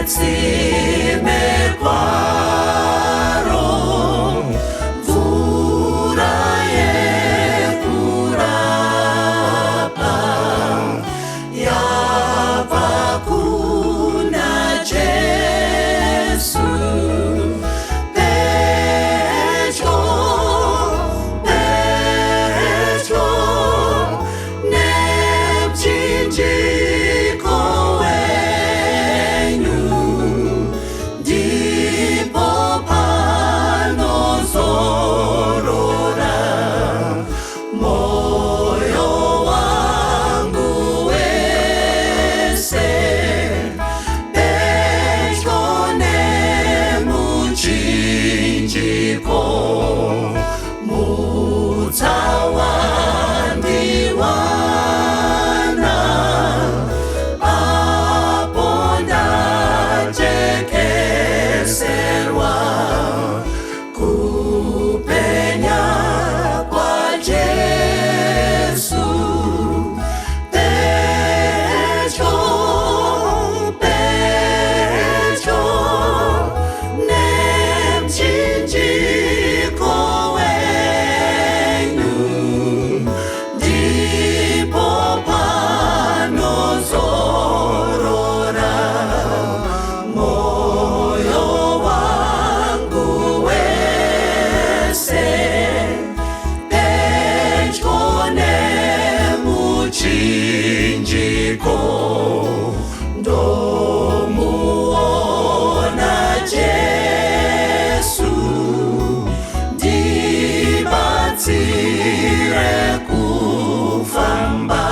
Netsime kwaro mvura yekurapa yabva kuna Jesu. Pedyo, pedyo nemuchinjiko wenyu ndipo panozorora moyo wangu wese. Pedyo nemuchinjiko, mutsa wandiwana apo ndajekeserwa kupenya kwaJesu. Pedyo, pedyo nemuchinjiko wenyu ndipo panozorora moyo wangu wese. Pedyo nemuchinjiko ndomuona Jesu, ndibatsire kufamba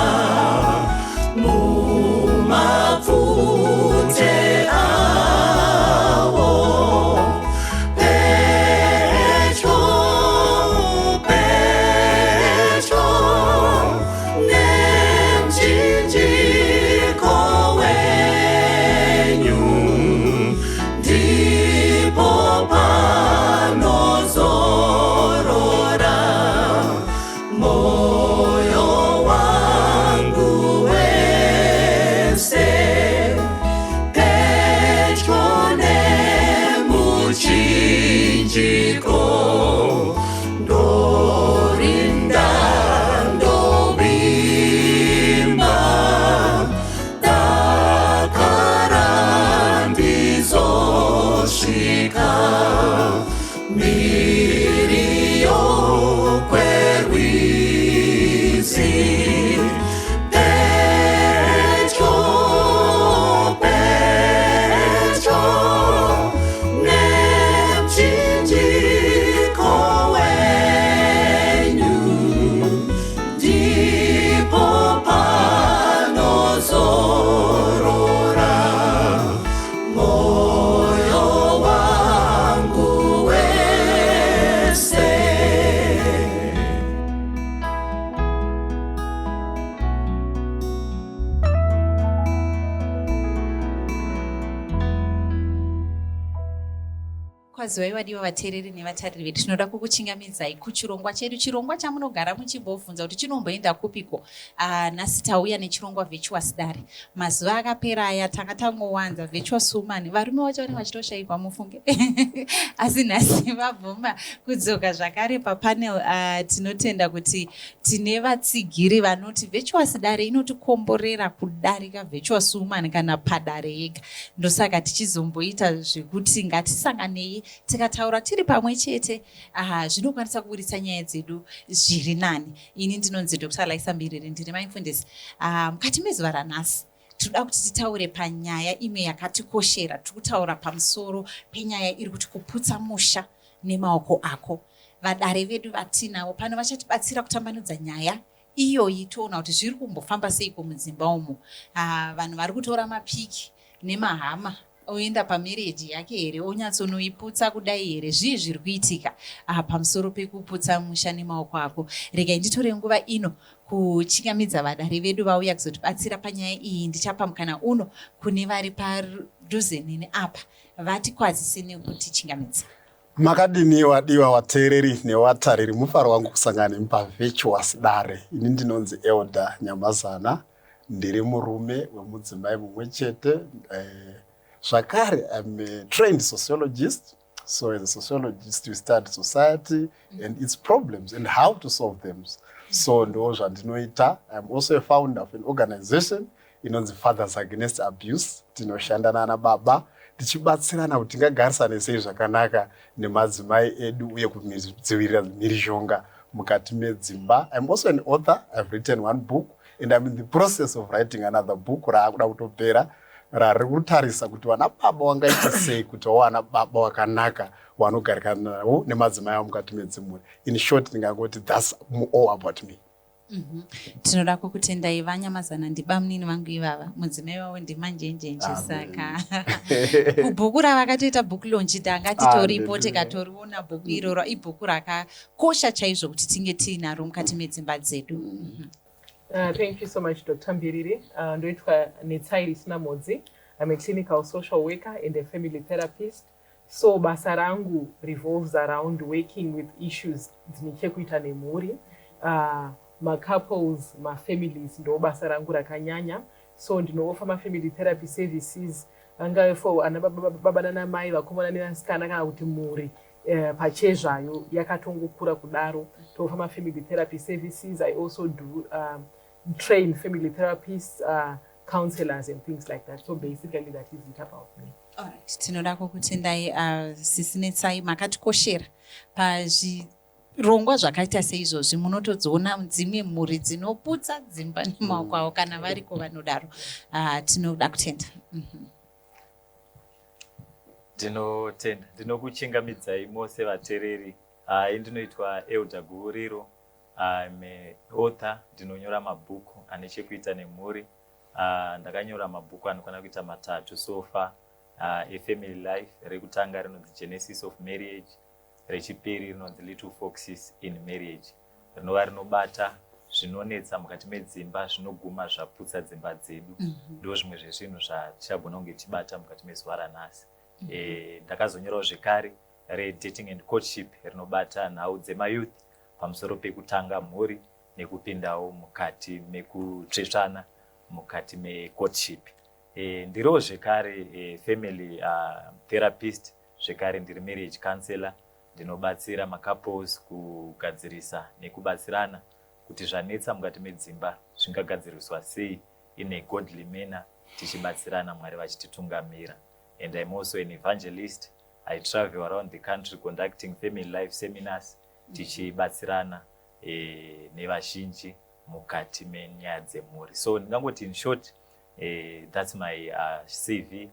mumapfute awo. Pedyo, pedyo nemuchinjiko wenyu ndipo panozorora moyo wangu wese. Pedyo nemuchinjiko ndorinda, ndovimba, dakara ndizosvika mhiri kwerwizi. Pedyo, pedyo nemuchinjiko wenyu ndipo panozorora moyo wangu wese. Kwaziwai vadiwa vateereri nevatariri vedu. Tinoda kukuchingamidzai kuchirongwa chedu, chirongwa chamunogara muchimbobvunza kuti chinomboenda kupiko. Nhasi tauya nechirongwa Virtuous Dare. Mazuva akapera aya tanga tangowanza Virtuous Woman, varume vacho vanenge vachitoshayikwa, mufunge, asi nhasi vabvuma kudzoka zvakare papanel. Tinotenda kuti tine vatsigiri vanoti Virtuous Dare inotikomborera kudarika Virtuous Woman kana padare yega. Ndosaka tichizomboita zvekuti ngatisanganei tikataura tiri pamwe chete, zvinokwanisa kuburitsa nyaya dzedu zviri nani. Ini ndinonzi Dr Laisa Mbiriri, ndiri maimufundisi. Mukati mezuva ranhasi tinoda kuti titaure panyaya imwe yakatikoshera. Tiri kutaura pamusoro penyaya iri kuti kuputsa musha nemaoko ako. Vadare vedu vatinavo pano vachatibatsira kutambanudza nyaya iyoyi, toona kuti zviri kumbofamba seiko mudzimba umo. Vanhu vari kutora mapiki nemahama oenda pamarriage yake here, onyatsonoiputsa kudai here? Zvii zviri kuitika pamusoro pekuputsa musha nemaoko ako? Regai nditore nguva ino kuchingamidza vadare vedu vauya kuzotibatsira panyaya iyi. Ndichapa mukana uno kune vari padhuze neni apa vatikwazise nekutichingamidza. Makadini wadiwa wateereri newatariri? Mufaro wangu kusangana nemi paVirtuous Dare. Ini ndinonzi Elder Nyamazana, ndiri murume wemudzimai mumwe chete. Zvakare, I'm a trained sociologist. So as a sociologist, we study society and its problems and how to solve them. So ndo zvandinoita. I'm also a founder of an organization inonzi Fathers Against Abuse. Tinoshanda nana baba tichibatsirana kuti tingagarisane sei zvakanaka nemadzimai edu uye kudzivirira mhirizhonga mukati medzimba. I'm also an author. I've written one book and I'm in the process of writing another book raakuda kutopera, rari kutarisa kuti vana baba wangaita sei kuti wawana baba wakanaka wanogarika navo nemadzimai avo mukati medzimhuri. In short, ndingangoti that's all about me. Tinoda kukutendai, VaNyamazana. Ndibamunini vangu ivava, mudzimai wavo ndiManjenjenje. Amen. Saka kubhuku ravakatoita book launch tanga titoripo. Hallelujah. Tikatoriona bhuku iroro. Ibhuku rakakosha chaizvo kuti tinge tiinaro mukati medzimba dzedu. Thank you so much, Dr. Mbiriri. Ndoitwa Netsai Sinamodzi. I'm a clinical social worker and a family therapist. So basa rangu revolves around working with issues dzine chekuita nemhuri. Macouples, mafamilies, ndo basa rangu rakanyanya. So ndinooffer mafamily therapy services, angave for ana baba, baba nanamai, vakomana nevasikana, kana kuti mhuri pachezvayo yakatongokura kudaro. Tooffer mafamily therapy services. I also do train family therapists, counselors and things like that. So basically that is it about me. Alright, tinoda kukutendai, Sisi Netsai. Makatikoshera pazvirongwa zvakaita seizvozvi. Munotodziona dzimwe mhuri dzinoputsa dzimba nemaoko avo kana variko vanodaro. Tinoda kutenda. Ndinotenda, ndinokuchingamidzai mose vateereri. Hai, ndinoitwa Elder Guriro. I'm a author. Ndinonyora mabhuku ane chekuita nemhuri. Ndakanyora mabhuku anokwana kuita matatu so far efamily life. Rekutanga rinonzi Genesis of Marriage, rechipiri rinonzi Little Foxes in Marriage, rinova rinobata zvinonetsa mukati medzimba zvinoguma zvaputsa dzimba dzedu. Ndo zvimwe zvezvinhu zvatichagona kunge tichibata mukati mezuva ranhasi. Ndakazonyorawo zvekare reDating and Courtship, rinobata nhau dzemayouth pamusoro pekutanga mhuri nekupindawo mukati mekutsvetsvana mukati mecourtship. Ndiriwo zvekare family therapist, zvekare ndiri marriage counselor. Ndinobatsira macouples kugadzirisa nekubatsirana kuti zvanetsa mukati medzimba zvingagadziriswa sei in a godly manner, tichibatsirana, Mwari vachititungamira. And I'm also an evangelist. I travel around the country conducting family life seminars, tichibatsirana nevazhinji mukati menyaya dzemhuri. So ndingangoti in short, that's my CV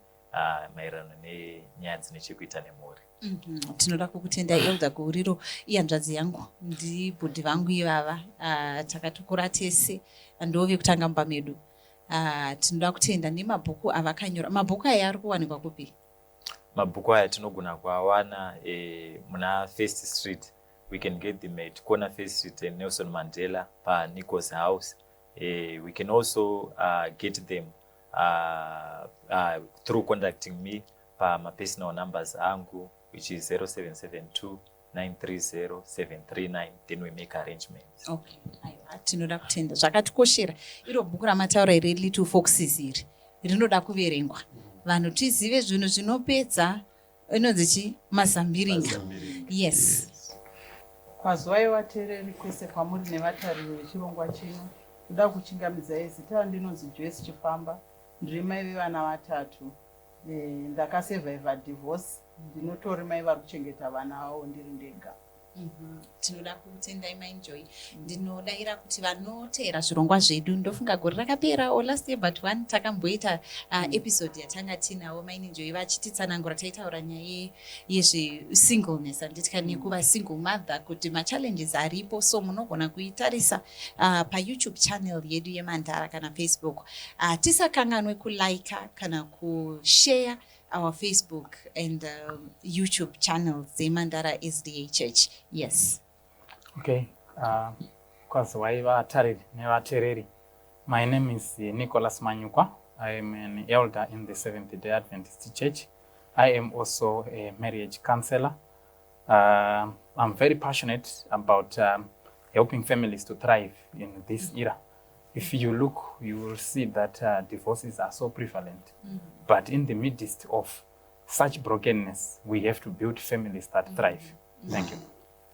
maererano nenyaya dzine chekuita nemhuri. Tinoda kukutenda, Elder Gouriro. Ihanzvadzi yangu, ndibhudhi vangu ivava. Takatokura tese, ndove kutanga mumba medu. Tinoda kutenda nemabhuku avakanyora. Mabhuku aya ari kuwanikwa kupi? Mabhuku aya tinogona kuawana muna First Street. We can get them at corner First Street and Nelson Mandela, paNicos House. We can also get them through contacting me pamapersonal numbers angu, which is 0772 930 739. Then we make arrangements. Okay, aiwa, tinoda kutenda. Zvakatikoshera iro bhuku ramataura iri, Little Foxes iri, rinoda kuverengwa, vanhu tizive zvinhu zvinopedza inonzi chi mazambiringa. Yes. Kwazivai vateereri kwese kwamuri nevatariri vechirongwa chino. Ndoda kuchingamidzai. Zita randinonzi Joyce Chifamba. Ndiri mai vevana vatatu. Ndakasurvivha divorce. Ndinotori mai vari kuchengeta vana vavo ndiri ndega. Tinoda kutendai, Mainjoy. Ndinodayira kuti vanoteera zvirongwa zvedu, ndofunga gore rakapera or last year but one, takamboita episode yatanga tinawo Mainjoy vachititsanangura. Taitaura nyaya yezvesingleness, handiti, nekuva single mother, kuti machallenges aripo. So munogona kuitarisa paYouTube channel yedu yeMandara kana Facebook. Tisakanganwe kulika kana kushare our Facebook and YouTube channels dzeMandara SDA Church. Yes. Okay. Kwaziwai vatariri nevateereri. My name is Nicholas Manyukwa. I am an elder in the Seventh Day Adventist Church. I am also a marriage counselor. I'm very passionate about helping families to thrive in this era. If you look, you will see that divorces are so prevalent. But in the midst of such brokenness, we have to build families that thrive. Thank you.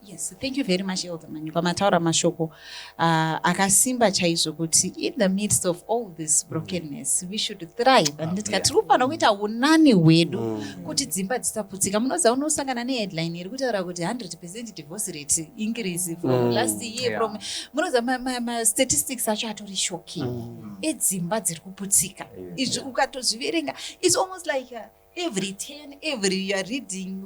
Yes, thank you very much, Elder Manyuka. Mataura mashoko akasimba chaizvo kuti in the midst of all this brokenness, we should thrive. Handiti tiri kufanira kuita unani hwedu kuti dzimba dzisaputsika. Munoziva, unosangana neheadline iri kutaura kuti 100% divorce rate increase from last year. From, munoziva, mastatistics acho atori shocking edzimba dziri kuputsika. Izvi ukatozviverenga, it's almost like every 10, every you are reading,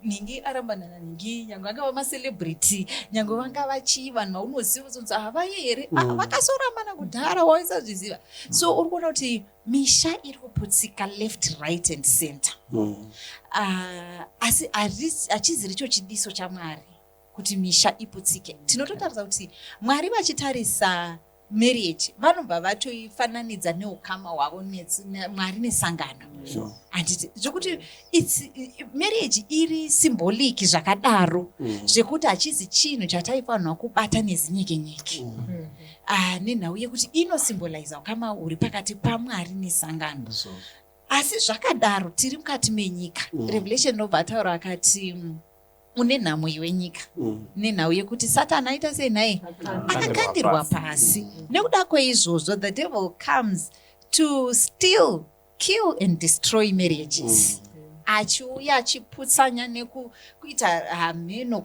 nhingi arambana nanhingi, nyange vangava macelebrity, nyange vangava chii, vanhu vaunoziva, uzonzi havaye here. Ah, vakasorambana kudhara, waisazviziva. So uri kuona kuti misha iri kuputsika left, right and center. Ah, asi hachiziri cho chidiso chaMwari kuti misha iputsike. Tinototarisa kuti Mwari vachitarisa marriage, vanobva vatoifananidza neukama hwavo Mwari nesangano, handiti? Zvekuti marriage iri symbolic zvakadaro, zvekuti hachizi chinhu chataifanirwa kubata nezinyekenyeke. Ah, nenhau yekuti inosymboliza ukama huri pakati paMwari nesangano. Asi zvakadaro, tiri mukati menyika. Revelation inobva ataura akati, une nhamo iwe nyika, nenhau yekuti Satani aita sei nhai? Akakandirwa pasi. Nekuda kweizvozvo, the devil comes to steal, kill and destroy marriages, achiuya achiputsanya nekuita hameno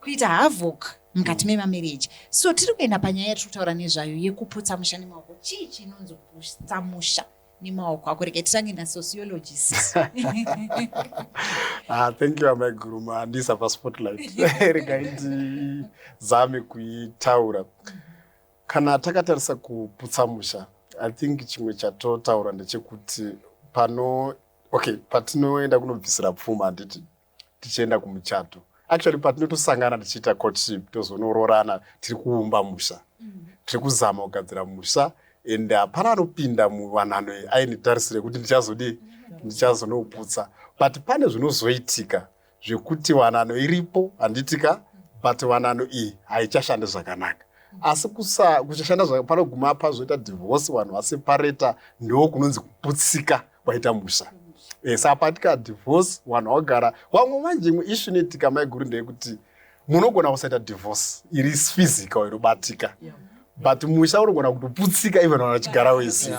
kuita havoc mukati memamarriage. So tiri kuenda panyaya yatiri kutaura nezvayo yekuputsa musha nemaoko. Chii chinonzi kuputsa musha nemaoko ako? Regai titange nasociologist. Ah, thank you, amai Guruma, andisa paspotlight. Regai ndizame kuitaura. Kana takatarisa kuputsa musha, I think chimwe chatotaura ndechekuti pano, okay, patinoenda kunobvisira pfuma, handiti, tichienda kumuchato, actually patinotosangana tichiita courtship, tozonoroorana, tiri kuumba musha, tiri kuzama kugadzira musha, and hapana anopinda muwanano aine tarisiro yekuti ndichazodii, ndichazonoputsa. But pane zvinozoitika zvekuti wanano iripo, handitika, but wanano iyi haichashandi zvakanaka. Asi kuchashanda panoguma pazoita divorce, vanhu vaseparata, ndo kunonzi kuputsika kwaita musha. Saka patika divorce, vanhu vagara vamwe. Manje imwe issue inoitika, maiguru, ndeyekuti munogona kusaita divorce iri physical inobatika, but musha unogona kutoputsika even vanhu vachigara wese.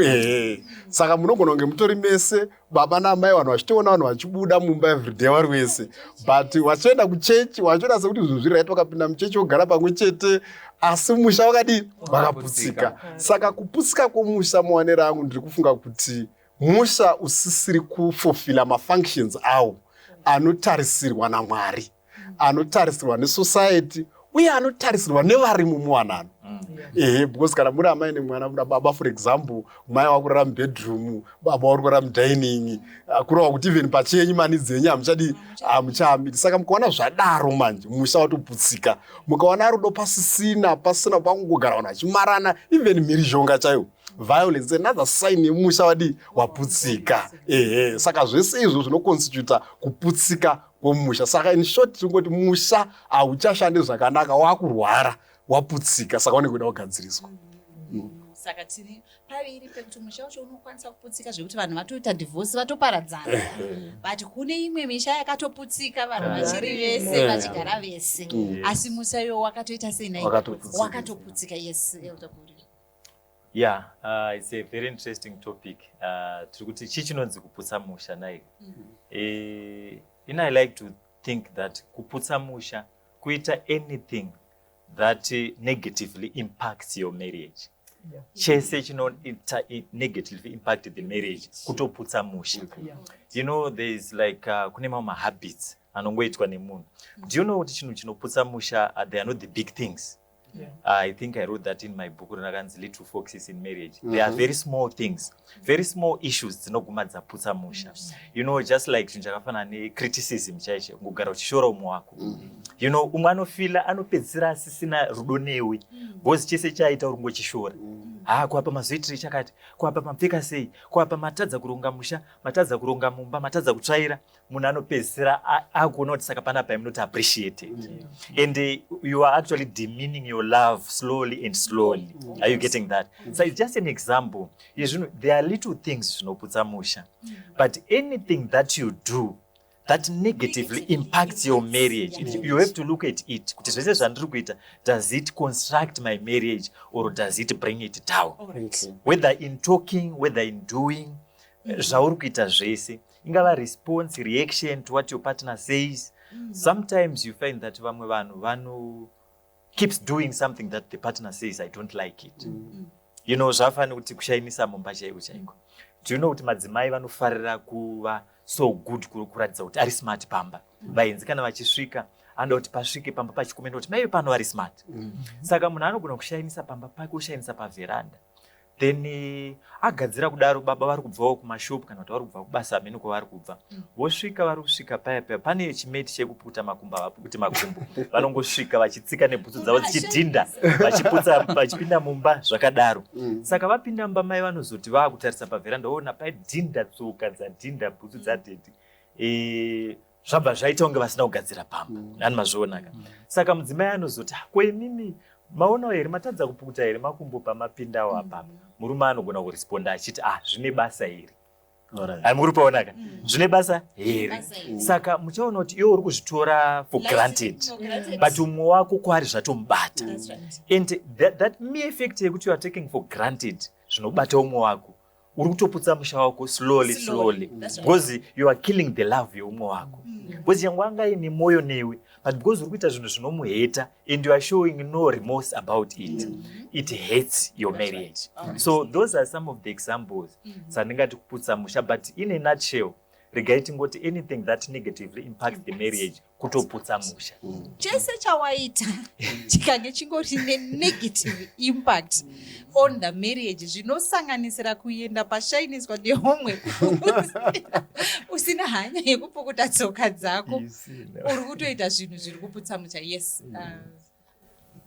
Ehe, saka munogona kunge mutori mese, baba namai, vanhu vachitoona vanhu vachibuda mumba everyday vari wese, but vachienda kuchechi, vachiona sekuti zvinhu zviri right, vakapinda muchechi vogara pamwe chete, asi musha wakadii? Wakaputsika. Saka kuputsika kwomusha, muwanero angu, ndiri kufunga kuti musha usisiri kufulfilla mafunctions awo anotarisirwa naMwari, anotarisirwa nesociety, uye anotarisirwa nevarimo muwanano. Ehe, because kana muri amai nemwana, muna baba, for example, mai wakurara mubedroom, baba vari kurara mudining, kureva kuti even pachenyu mani dzenyu hamuchadi, hamuchaamiri. Saka mukaona zvadaro manje, musha watoputsika. Mukaona rudo pasisina, pasina, pangogara vanhu vachimarana, even mhirizhonga chaiyo, violence, another sign yemusha wadii? Waputsika. Ehe, saka zvese izvo zvinoconstituta kuputsika kwomusha. Saka in short, tingoti musha hauchashandi zvakanaka, wakurwara, waputsika, saka unenge uda kugadziriswa. Saka tiri paviri pekuti musha wacho unokwanisa kuputsika zvekuti vanhu vatoita divorce, vatoparadzana, but kune imwe misha yakatoputsika vanhu vachiri vese, vachigara vese, asi musha iwo wakatoita sei nai? Wakatoputsika. Wakatoputsika. Yes, Elder Guri. Yeah, it's a very interesting topic. Tiri kuti chii chinonzi kuputsa musha nai? In I like to think that kuputsa musha kuita anything that negatively impacts your marriage. Chese chinoita negatively impact the marriage kutoputsa musha. You know, there is like kune mamwe mahabits anongoitwa nemunhu. Do you know kuti chinhu chinoputsa musha, they are not the big things? I think I wrote that in my book rinakanzi Little Foxes in Marriage. They are very small things, very small issues dzinoguma dzaputsa musha. You know, just like chinhu chakafanana necriticism chaicho, kungogara uchishora umwe wako. You know, umwe anofila, anopedzisira asisina rudo newe because chese chaaita uri kungochishora. Ha, kuapa mazoitire chakati, kuapa mapfeka sei, kuapa matadza kuronga musha, matadza kuronga mumba, matadza kutsvaira. Munhu anopedzisira akuona kuti saka panapa I'm not appreciated. And you are actually demeaning your love slowly and slowly. Are you getting that? So it's just an example yezvinhu. There are little things zvinoputsa musha, but anything that you do that negatively Negatively impacts your impacts marriage, you have to look at it kuti zvese zvandiri kuita, does it construct my marriage or does it bring it down? Whether in talking, whether in doing, zvauri kuita zvese, ingava response, reaction to what your partner says. Sometimes you find that vamwe vanhu vano keeps doing something that the partner says, "I don't like it." Zvafanira kuti kushainisa mumba chaiko chaiko. Do you know kuti madzimai vanofarira kuva so good, kuratidza kuti ari smart pamba? Vaenzi kana vachisvika, anoda kuti pasvike pamba pachikomenda kuti mai pano vari smart. Saka munhu anogona kushainisa pamba pake, oshainisa pavheranda, then agadzira kudaro, baba vari kubvawo kumashopu kana kuti vari kubva kubasa, hamene kwavari kubva. Vosvika, vari kusvika paya paya pane chimeti chekupukuta makumbo, havapukuti makumbo, vanongosvika vachitsika nebhutsu dzavo dzichidhinda, vachiputsa, vachipinda mumba zvakadaro. Saka vapinda mumba, mai vanozoti vaakutarisa pavheranda, voona padhinda tsoka dzadhinda bhutsu dzadhedhi. Zvabva zvaita kunge vasina kugadzira pamba. Ani mazvionaka? Saka mudzimai anozoti, "Ah, ko imimi maonawo here, matadza kupukuta here makumbo pamapindawo apapa?" Murume anogona kuresponda achiti, "Ah, zvine basa here?" Ani muri paonaka? Zvine basa here? Basa here. Saka muchaona kuti iwe uri kuzvitora for granted, For granted. but umwe wako kwaari zvatomubata. That's right. And that mere effect yekuti you are taking for granted zvinobata umwe wako, uri kutoputsa musha wako slowly, Slowly. slowly, That's right. because you are killing the love yeumwe wako, because nyangwe anga aine mwoyo newe, but because uri kuita zvinhu zvinomuhurta and you are showing no remorse about it, it hurts your That's marriage. Right. So those are some of the examples dzandingati kuputsa musha, but in a nutshell, regai tingoti anything that negatively impacts the marriage kutoputsa musha. Chese chawaita chikange chingori nenegative impact on the marriage, zvinosanganisira kuenda pashainiswa neumwe usina hanya yekupukuta tsoka dzako, uri kutoita zvinhu zviri kuputsa musha. Yes,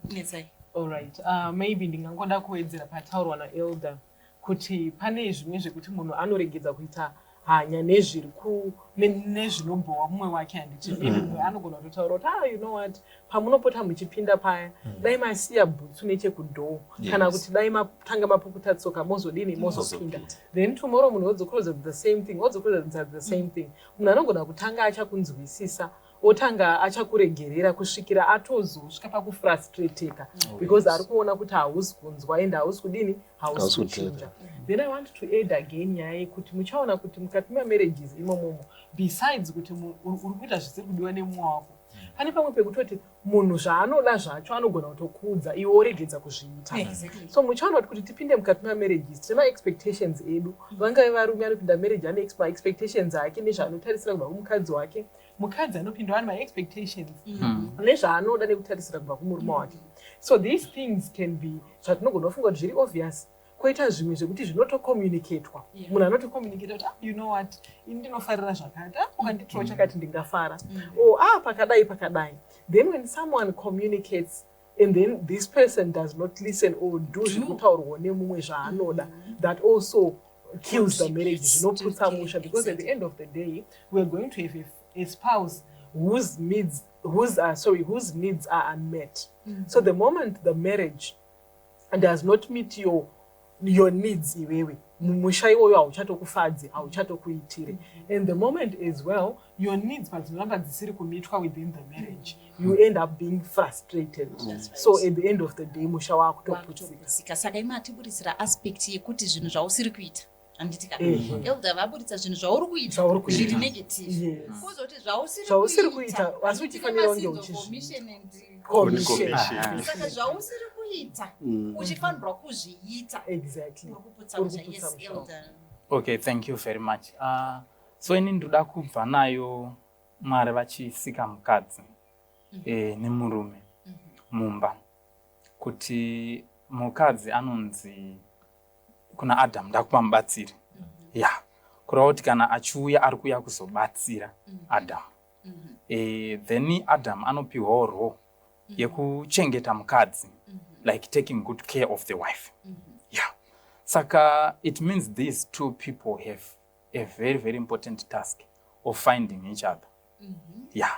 Netsai. Alright, maybe ndingangoda kuwedzera pataurwa naelder kuti pane zvimwe zvekuti munhu anoregedza kuita hanya nezviri nezvinobhowa mumwe wake, handiti? Maybe mumwe anogona kutotaura kuti, "Ah, you know what, pamunopota muchipinda paya, dai masiya bhutsu nechekudhoo," kana kuti, "Dai matanga mapukuta tsoka, mozodini, mozopinda." Then tomorrow munhu wodzokorodza the same thing, wodzokorodza the same thing. Munhu anogona kutanga achakunzwisisa, otanga achakuregerera, kusvikira atozosvika pakufrustrateka, because ari kuona kuti hausi kunzwa ende hausi kudini, hausi Hausi kuchinja. Then I want to add again nyaya yekuti muchaona kuti mukati memarriages imomomo, besides kuti uri kuita zvisiri kudiwa nemumwe wako, pane pamwe pekutoti munhu zvaanoda zvacho anogona kutokuudza, iwe woregedza kuzviita. So muchaona kuti tipinde mukati mamarriages tine maexpectations edu. Vangave varume anopinda marriage ane maexpectations ake nezvaanotarisira kubva kumukadzi wake. Mukadzi anopinda ane maexpectations nezvaanoda nekutarisira kubva kumurume wake. So these things can be zvatinogona kufunga kuti zviri obvious, kwoita zvimwe zvekuti zvinotocommunicatwa. Munhu anotocommunicata kuti, "Ah, you know what, ini ndinofarira zvakati. Ah, ukanditirawo chakati ndingafara," or, "Ah, pakadai pakadai." Then when someone communicates and then this person does not listen or do zviri kutaurwawo nemumwe zvaanoda, that also kills the marriage, zvinoputsa musha, because at the end of the day we are going to have a spouse whose needs whose sorry whose needs are unmet. So the moment the marriage does not meet your needs, iwewe musha iwoyo hauchatokufadzi, hauchatokuitire. And the moment as well your needs padzinoramba dzisiri kumeetwa within the marriage, you end up being frustrated. So at the end of the day musha wakutoputsika. Wakutoputsika. Saka imi atiburitsira aspect yekuti zvinhu zvausiri kuita, handiti ka? Elder vaburitsa zvinhu zvauri kuita Zvauri kuita. zviri negative. Kuzoti zvausiri Zvausiri kuita, asi uchifanira kunge omission and Commission. Commission. Saka zvausiri kuita uchifanirwa kuzviita, uri kuputsa Uri musha. kuputsa Yes. musha. Elder. Okay, thank you very much. So ini ndoda kubva nayo Mwari vachisika mukadzi nemurume mumba, kuti mukadzi anonzi kuna Adhamu, "Ndakupa mubatsiri." Ya, kureva kuti kana achiuya, ari kuuya kuzobatsira Adhamu. Then Adhamu anopiwawo role yekuchengeta mukadzi, like taking good care of the wife. Yeah. Saka it means these two people have a very, very important task of finding each other. Yeah.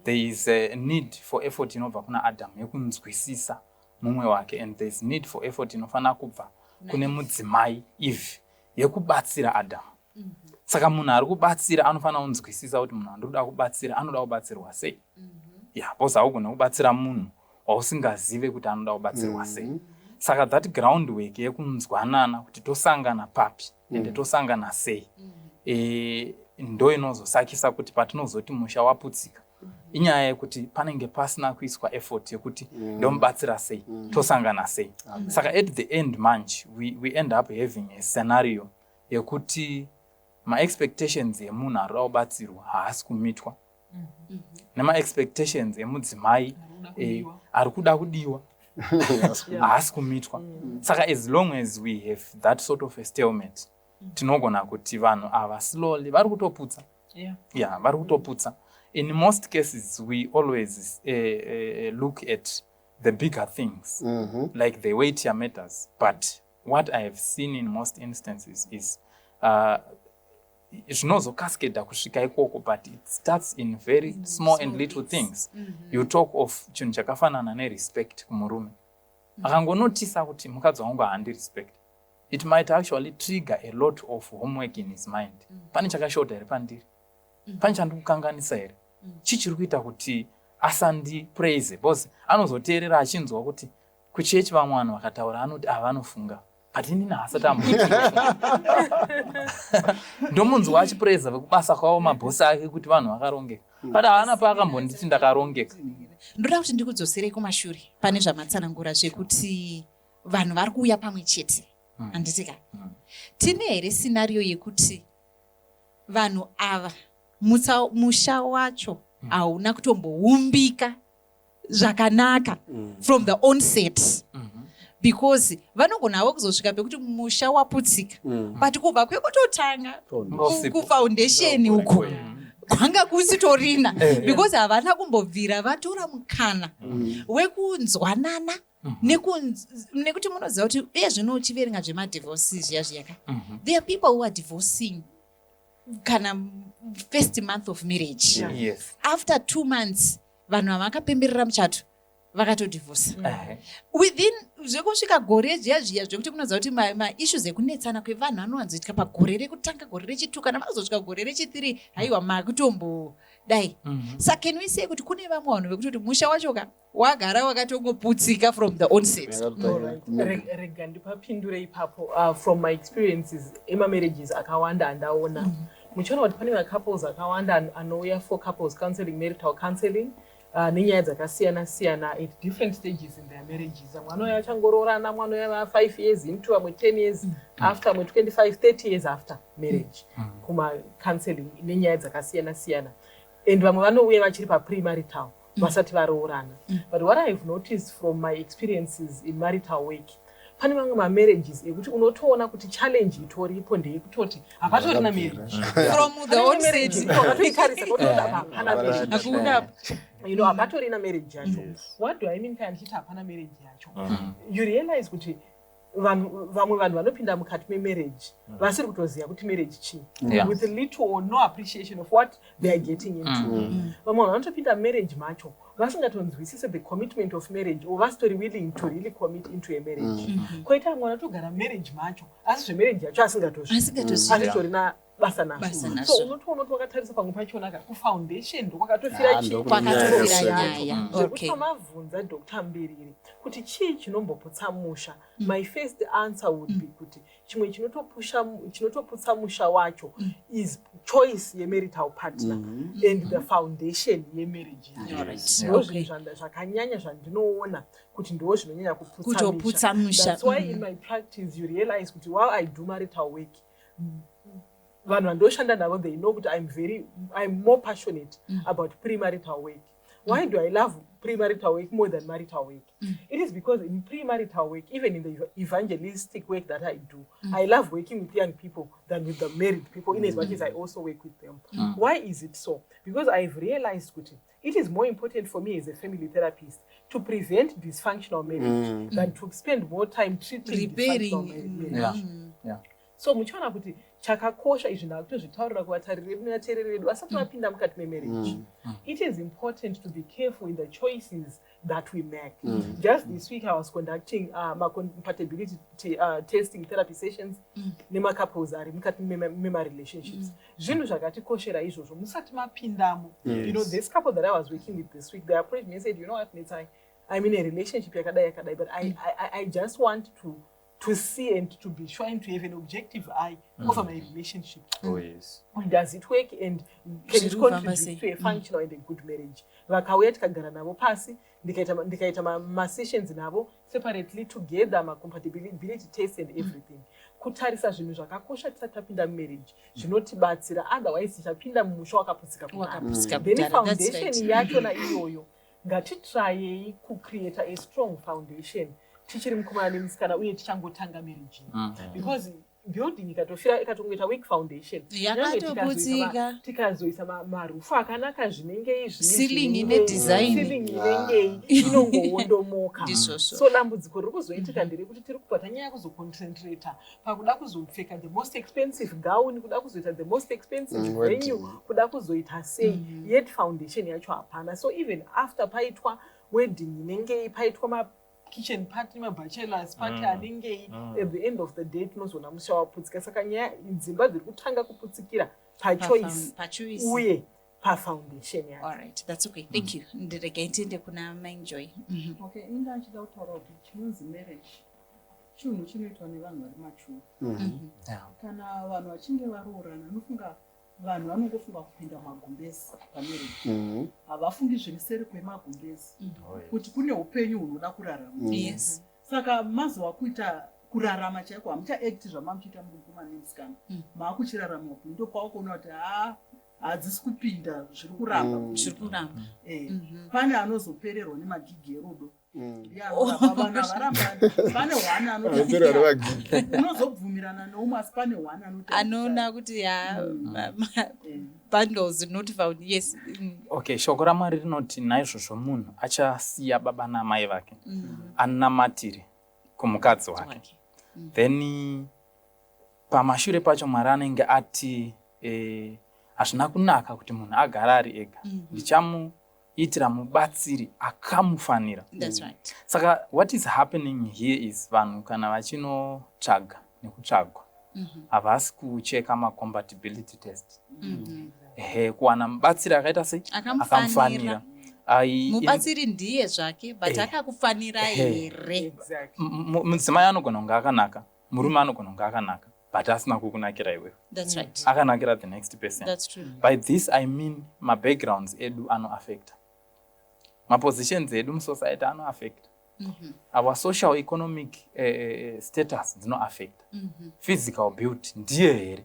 There is a need for effort inobva kuna Adam yekunzwisisa mumwe wake, and there is need for effort inofanira kubva kune mudzimai Eve yekubatsira Adam. Saka munhu ari kubatsira anofanira kunzwisisa kuti munhu andiri kubatsira anoda kubatsirwa sei. Ya, because haugona kubatsira munhu wausingazive kuti anoda kubatsirwa sei. Saka that groundwork yekunzwanana kuti tosangana papi ende tosangana sei, ndo inozosakisa kuti patinozoti musha waputsika, inyaya yekuti panenge pasina kuiswa effort yekuti ndomubatsira sei, tosangana sei. Saka at the end manje we end up having a scenario yekuti maexpectations emunhu ari kuda kubatsirwa haasi kumitwa nemaexpectations emudzimai ari kuda kudiwa haasi kumitwa. Saka as long as we have that sort of a stalemate, tinogona kuti vanhu ava slowly vari kutoputsa. Yeah, vari kutoputsa. In most cases we always look at the bigger things like the weightier matters, but what I have seen in most instances is zvinozocascada kusvika ikoko, but it starts in very small and little things. You talk of chinhu chakafanana nerespect kumurume. Akangonotisa kuti mukadzi wangu haandirespect, it might actually trigger a lot of homework in his mind. Pane chakashota here pandiri? Pane chandiri kukanganisa here? Chii chiri kuita kuti asandipraise? Because anozoteerera achinzwa kuti kuchechi vamwe vanhu vakataura anoti avanofunga, but inini haasati amboiti. Ndomunzwa achipraisa vekubasa kwavo, mabhosi ake, kuti vanhu vakarongeka, but haana paakambonditi ndakarongeka. Ndoda kuti ndikudzoserei kumashure pane zvamatsanangura zvekuti vanhu vari kuuya pamwe chete, handiti ka? Tine here scenario yekuti vanhu ava musha wacho hauna kutomboumbika zvakanaka from the onset? Because vanogonawo kuzosvika pekuti musha waputsika, but kubva kwekutotanga Usipo. Kufoundation uko kwanga kusitorina, because havana kumbobvira vatora mukana wekunzwanana nekuti munoziva kuti uye zvino uchiverenga zvemadivorce zviya zviyaka, there are people who are divorcing kana first month of marriage. After 2 months vanhu havakapemberera muchato vakatodivhosa. Within zvekusvika gore zviya zviya zvekuti munoziva kuti maissues ekunetsana kwevanhu anowanzoitika pagore rekutanga, gore rechi2. Kana mazosvika gore rechi3, haiwa, makutombodai. Saka can we say kuti kune vamwe vanhu vekutoti musha wacho ka wagara wakatongoputsika from the onset? Rega ndipapindure ipapo. From my experiences emamarriages akawanda andaona, muchiona kuti pane macouples akawanda anouya for couples counseling, marital counseling, nenyaya dzakasiyana siyana at different stages in their marriages. Vamwe vanouya vachangoroorana, vamwe vanouya va5 years into, vamwe 10 years after, vamwe 25, 30 years after marriage kumacounseling nenyaya dzakasiyana siyana, and vamwe vanouya vachiri papremarital, vasati varoorana. But what I've noticed from my experiences in marital work, pane mamwe mamarriages ekuti unotoona kuti challenge itoripo ndeyekutoti hapatorina marriage. From the onset. Wakatoitarisa kotoona hapana marriage. Hakuna. Hapatorina marriage yacho. What do I mean kana ndichiti hapana marriage yacho? You realize kuti vanhu, vamwe vanhu vanopinda mukati memarriage vasiri kutoziva kuti marriage chii, with little or no appreciation of what they are getting into. Vamwe vanhu vanotopinda marriage macho vasingatonzwisise the commitment of marriage or vasitori willing to really commit into a marriage. Koita vamwe vanotogara marriage macho asi zvemarriage yacho asingatozvi Asingatozvi. asitorina basa Basa nazvo. nazvo. So unotoona kuti wakatarisa pamwe pachona ka kufoundation ndokwakatofira Ah, chii? ndokunonyaya Kwakatofira yese. nyaya. Zvekuti pamabvunza Dr Mbiriri kuti chii chinomboputsa musha, my first answer would be kuti chimwe chinotoputsa musha wacho is choice yemarital partner and the foundation yemarriage yacho. Ndo zvinhu zvakanyanya zvandinoona kuti ndo zvinonyanya kuputsa Kutoputsa musha. That's why in my practice you realize kuti while I do marital work, vanhu vandoshanda navo, they know kuti I'm more passionate about premarital work. Why do I love premarital work more than marital work? It is because in premarital work, even in the evangelistic work that I do, I love working with young people than with the married people, in as much as I also work with them. Why is it so? Because I've realized kuti it is more important for me as a family therapist to prevent dysfunctional marriage than to spend more time treating Repairing. dysfunctional marriage. So muchiona kuti chakakosha, izvi ndakutozvitaurira kuvatariri vedu nevateereri vedu vasati vapinda mukati memarriage, it is important to be careful in the choices that we make. Just this week I was conducting macompatibility testing therapy sessions nemacouples ari mukati memarelationships. Zvinhu zvakatikoshera izvozvo musati mapindamo. This couple that I was working with this week, they approached me and said, "You know what, Netsai, I'm in a relationship yakadai yakadai, but I just want to see and to be sure and to have an objective eye over my relationship. Oh yes. Does it work and can it Zviri kufamba contribute sei? to a functional and a good marriage?" Vakauya, tikagara navo pasi, ndikaita masessions navo separately, together, macompatibility tests and everything, kutarisa zvinhu zvakakosha tisati tapinda mumarriage zvinotibatsira. Otherwise tichapinda mumusha wakaputsika kudhara. Wakaputsika Then kudhara, that's foundation right. yachona iyoyo, ngatitrayei kucreata a strong foundation tichiri mukomana nemusikana uye tichangotanga marriage, because building ikatofira, ikatongoita weak foundation, nyange Yakatoputsika. tikazoisa marufu akanaka zvinenge izvi, Ceiling ine design. Ceiling inengei, inongowondomoka. Ndizvozvo. So dambudziko riri kuzoitika nderekuti tiri kubva tanyanya kuzoconcentrata pakuda kuzopfeka the most expensive gown, kuda kuzoita the most expensive venue, Wedding. kuda kuzoita sei, yet foundation yacho hapana. So even after paitwa wedding inengei, paitwa makitchen party, mabachelors party anengei, at the end of the day tinozoona musha waputsika. Saka nyaya, dzimba dziri kutanga kuputsikira pachoice Pachoice. uye pafoundation yacho. All right, that's okay, thank you. Ndiregai tiende kuna Mainjoy. Okay, inga achida kutaura kuti chinonzi marriage chinhu chinoitwa nevanhu vari mature. Kana vanhu vachinge varoorana, anofunga vanhu vanongofunga kupinda mumagumbezi pamarriage, havafungi zviri seri kwemagumbezi, Oh, yes. kuti kune upenyu hunoda kurarama. Saka mazuva kuita kurarama chaiko, hamuchaacti zvamamuchiita muri mukomana nemusikana, maakuchirarama upenyu. Ndopaukuona kuti haa, hadzisi kupinda, zviri kuramba. Zviri kuramba. Pane anozopererwa nemagigi erudo. Ndiye anoramba, vanhu havarambani. Pane hwani Anopererwa nemagigi. Unozobvumirana neumwe, asi pane hwani anoti Anoona kuti ya bundles not found, yes. Okay, shoko raMwari rinoti naizvozvo munhu achasiya baba namai vake, anamatire kumukadzi wake. Wake. Then pamashure pacho Mwari anenge ati hazvina kunaka kuti munhu agare ari ega, ndichamuitira mubatsiri akamufanira. That's right. Saka what is happening here is vanhu kana vachinotsvaga nekutsvagwa, havasi kucheka macompatibility test, ehe, kuwana mubatsiri akaita sei? Akamufanira. Akamufanira. Mubatsiri ndiye zvake, but akakufanira here? Exactly. Mudzimai anogona kunge akanaka, murume anogona kunge akanaka, but asina kukunakira iwewe. That's right. Akanakira the next person. That's true. By this I mean mabackgrounds edu anoaffecta, mapositions edu musociety anoaffecta, our social economic status dzinoaffecta, physical beauty ndiye here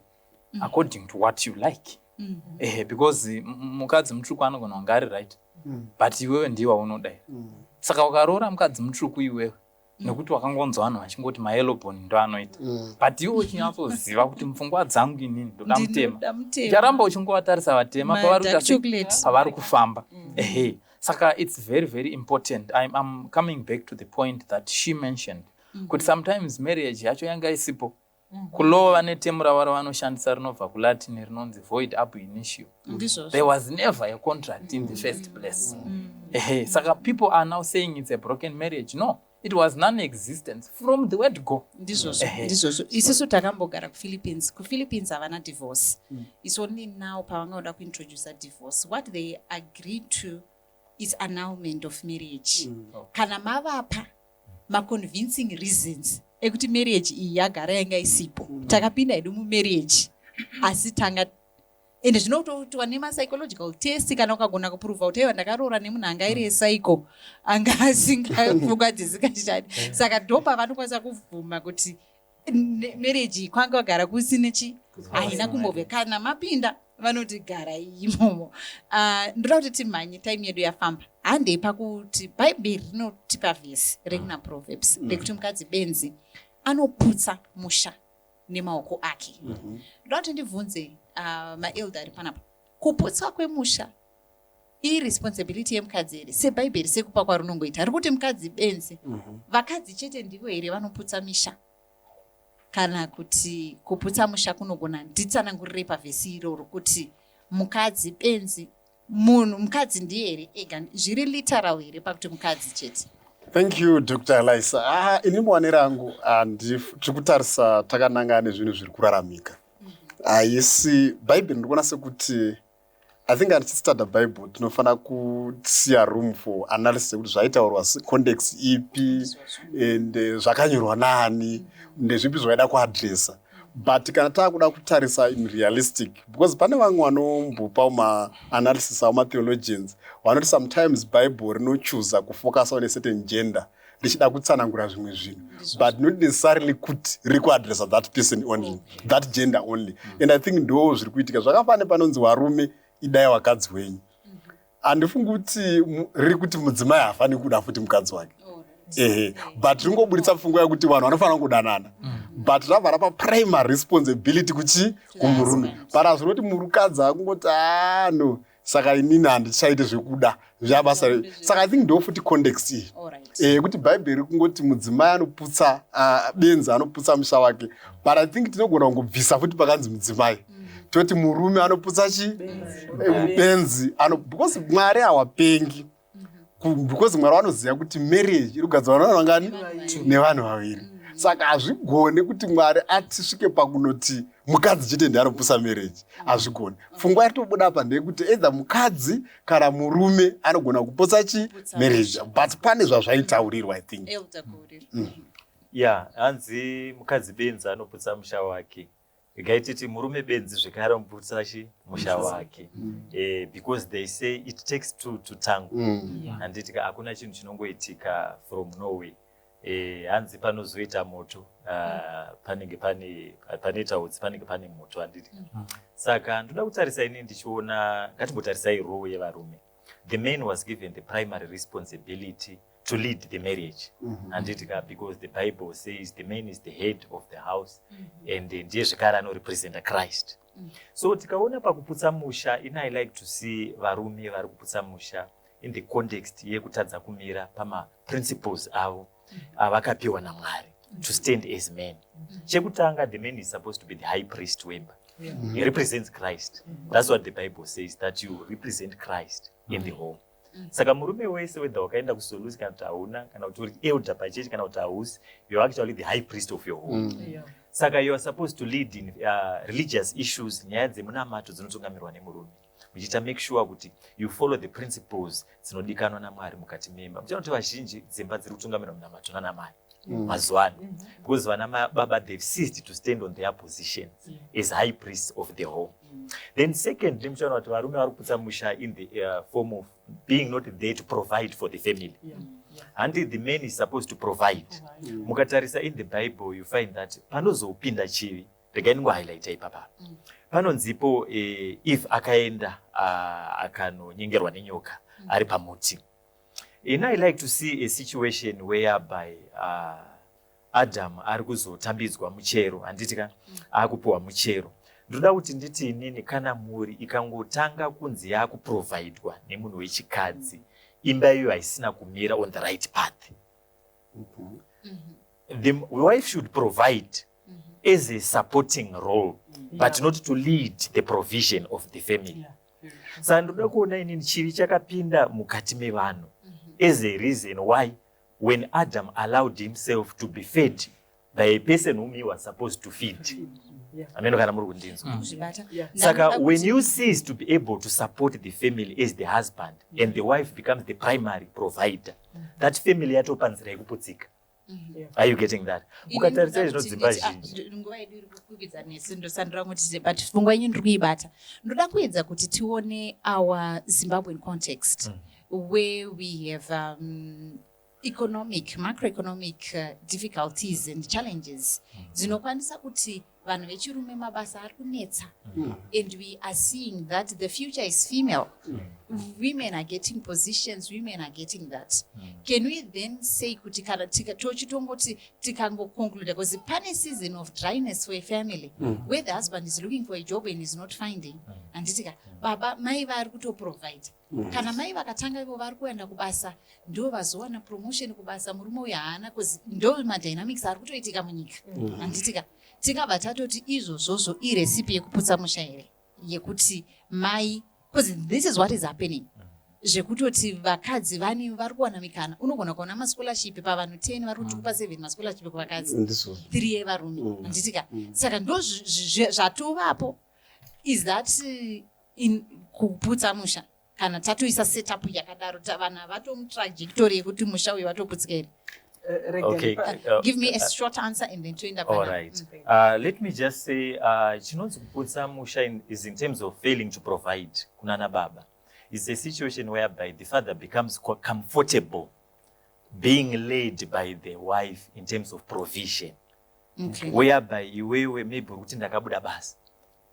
according to what you like, because mukadzi mutsvuku anogona kunge ari right, but iwewe ndiye waunoda here? Saka ukaroora mukadzi mutsvuku iwewe nekuti wakangonzwa vanhu vachingoti mayellowbone ndo anoita, but iwe uchinyatsoziva kuti mupfungwa dzangu inini ndoda mutema, Ndinoda mutema. ucharamba uchingovatarisa vatema Ma pavari dark kuita sei? chocolate. Pavari kufamba, ehe. Saka it's very very important. I'm coming back to the point that she mentioned kuti sometimes marriage yacho yanga isipo. Kulaw vane term ravo ravanoshandisa rinobva kuLatin rinonzi void ab initio. Ndizvozvo. There was never a contract in the first place, ehe. Saka people are now saying it's a broken marriage. No, it was non-existence from the word go. Ndizvozvo. Ehe. Ndizvozvo. Isusu takambogara kuPhilippines. KuPhilippines havana divorce. It's only now pavangauda kuintroduca divorce. What they agreed to is annulment of marriage. Kana mavapa maconvincing reasons ekuti marriage iyi yagara yanga isipo, takapinda hedu mumarriage asi tanga, ende zvinotoitwa nemapsychological test. Kana ukagona kuprova kuti aiwa, ndakaroora nemunhu anga iri esaiko, anga asinga pfungwa dzisingashandi, saka ndo pavanokwanisa kubvuma kuti marriage iyi kwanga kugara kusine chi, haina kumbobve. Kana mapinda Vanoti garai imomo. Ndoda kuti timhanye, time yedu yafamba. Handei pakuti Bhaibheri rinotipa vhesi rekuna Proverbs rekuti mukadzi benzi anoputsa musha nemaoko ake. Ndoda kuti ndibvunze maelder ari panapa, kuputswa kwemusha iresponsibility yemukadzi here? Sebhaibheri, sekupa kwarinongoita, riri kuti mukadzi benzi, vakadzi chete ndivo here vanoputsa misha, kana kuti kuputsa musha kunogona? Nditsanangurire pavhesi iroro kuti mukadzi benzi, munhu mukadzi ndiye here ega? Zviri literal here pakuti mukadzi chete? Thank you, Dr Elisa. Ah, ini muwaniro angu, tiri kutarisa takananga nezvinhu zviri kuraramika. Haisi Bhaibheri. Ndikuona sekuti, I think tichistada Bible tinofanira kusiya room for analysis yekuti zvaitaurwa context ipi and zvakanyorwa naani, ndezvipi zvaida kuadresa. But kana taakuda kutarisa in realistic, because pane vamwe vanombopa maanalysis avo, matheologians, vanoti sometimes Bible rinochuza kufocus on a certain gender richida kutsanangura zvimwe zvinhu, but not necessarily kuti riri kuadressa that person only, that gender only. And I think ndo zviri kuitika. Zvakafanana nepanonzi, "Varume, idai vakadzi wenyu." Handifungi kuti riri kuti mudzimai haafaniri kuda futi mukadzi wake. Ehe, but ringoburitsa pfungwa yekuti vanhu vanofanira kudanana, but rabva rapa primary responsibility kuchi kumurume. But hazvinoti murukadzi akungoti, "Ah, no, saka inini handichaite zvekuda zvabasa." Saka I think ndo futi context iyi yekuti Bhaibheri kungoti mudzimai anoputsa, benzi anoputsa musha wake. But I think tinogona kungobvisa futi pakanzi mudzimai, toti murume anoputsa chi benzi, because Mwari hawapengi, because Mwari vanoziva kuti marriage iri kugadzirwa nevanhu vangani? Nevanhu vaviri. Saka hazvigone kuti Mwari atisvike pakunoti mukadzi chete ndiye anoputsa marriage. Hazvigone. Pfungwa yatobuda apa ndeyekuti either mukadzi kana murume anogona kuputsa chi marriage, but pane zvazvaitaurirwa, I think. Elder Guriro. Ya, hanzi mukadzi benzi anoputsa musha wake. Regai titi murume benzi zvekare anoputsa chi musha wake, because they say it takes two to tango. Handiti ka? Hakuna chinhu chinongoitika from nowhere. Hanzi panozoita moto, panenge pane panoita utsi, panenge pane moto, handiti? Saka ndoda kutarisa ini ndichiona, ngatimbotarisai role yevarume. The man was given the primary responsibility to lead the marriage, handiti ka? Because the Bible says the man is the head of the house and ndiye zvekare anorepresenta Christ. So tikaona pakuputsa musha, in I like to see varume vari kuputsa musha in the context yekutadza kumira pamaprinciples avo avakapiwa naMwari to stand as men. Chekutanga, the man is supposed to be the high priest wemba. He represents Christ. That's what the Bible says, that you represent Christ in the home. Saka murume wese, whether wakaenda kusolusi kana kuti hauna, kana kuti uri elder pachechi kana kuti hausi, you are actually the high priest of your home. Saka you are supposed to lead in religious issues. Nyaya dzemunamato dzinotungamirwa nemurume, muchiita make sure kuti you follow the principles dzinodikanwa naMwari mukati memba. Muchiona kuti vazhinji dzimba dziri kutungamirwa munamato nanamai mazuva ano, because vana baba, they've ceased to stand on their positions as high priests of the home. Then secondly, muchaona kuti varume vari kuputsa musha in the form of being not there to provide for the family. Handi the man is supposed to provide? Mukatarisa in the Bible, you find that panozopinda chivi, regai ndingohighlighta ipapa, panonzipo Eve akaenda akanonyengerwa nenyoka ari pamuti. And I like to see a situation whereby Adam ari kuzotambidzwa muchero, handiti ka? Akupiwa muchero. Ndoda kuti nditi inini, kana mhuri ikangotanga kunzi yakuprovidwa nemunhu wechikadzi, imba iyoyo haisina kumira on the right path. The wife should provide as a supporting role, but not to lead the provision of the family. Saka ndoda kuona inini chivi chakapinda mukati mevanhu as a reason why, when Adam allowed himself to be fed by a person whom he was supposed to feed. Ameno kana muri kundinzwa. Kuzvibata. Saka Ndakuda when you cease to be able to support the family as the husband and the wife becomes the primary provider, that family yatopa nzira yekuputsika. Are you getting that? Mukatarisa Ini izvino ndoda kuti dzimba nditi, ah, zhinji nguva yedu iri kukwikwidzana nesu, ndosandura kuti, but pfungwa yenyu ndiri kuibata. Ndoda kuedza kuti tione our Zimbabwean context, where we have economic, macroeconomic difficulties and challenges dzinokwanisa kuti Vanhu vechirume mabasa ari kunetsa, and we are seeing that the future is female. Women are getting positions, women are getting that. Can we then say kuti kana tochitongoti tikangoconcluda, because pane season of dryness for a family where the husband is looking for a job and is not finding, handitika? Baba, mai vari kutoprovide. Kana mai vakatanga ivo vari kuenda kubasa, ndo vazowana promotion kubasa, murume uyu haana, because ndo madynamics ari kutoitika munyika, handitika? Tingabva tatoti izvozvozvo irecipe yekuputsa musha here, yekuti mai, because this is what is happening, zvekutoti vakadzi vane vari kuwana mikana? Unogona kuona mascholarship pavanhu 10, vari kuti kupa 7 mascholarship kuvakadzi, Ndizvozvo. 3 evarume, handitika? Saka ndo zvatovapo. Is that in kuputsa musha kana tatoisa setup yakadaro, vana vatomutrajectory yekuti musha uyu watoputsika here? Okay. Give me a short answer and then toenda All right. Let me just say, chinonzi kuputsa musha is in terms of failing to provide kunana baba. It's a situation whereby the father becomes comfortable being led by the wife in terms of provision. Whereby iwewe maybe uri kuti ndakabuda basa,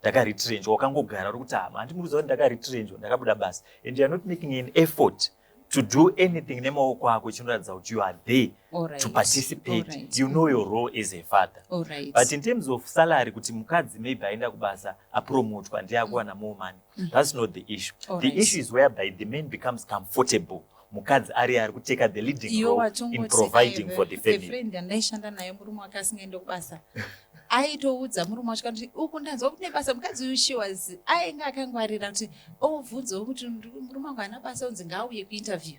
ndakaretrenchwa, wakangogara uri kuti hama handimuudza kuti ndakaretrenchwa, ndakabuda basa, and you are not making an effort to do anything nemaoko ako chinoratidza kuti you are there to participate. You know your role as a father. But in terms of salary, kuti mukadzi maybe aenda kubasa, apromotwa, ndiye akuwana more money, that's not the issue. The issue is whereby the man becomes comfortable mukadzi ari kuteka the leading Iwe role in watongoti providing for the family. Friend yandaishanda nayo, murume wake asingaende kubasa, aitoudza murume wacho kuti uku ndanzwa kune basa. Mukadzi uyu, she was ainge akangwarira kuti obvunzawo kuti murume wangu haana basa, unzi ngaauye kuinterview.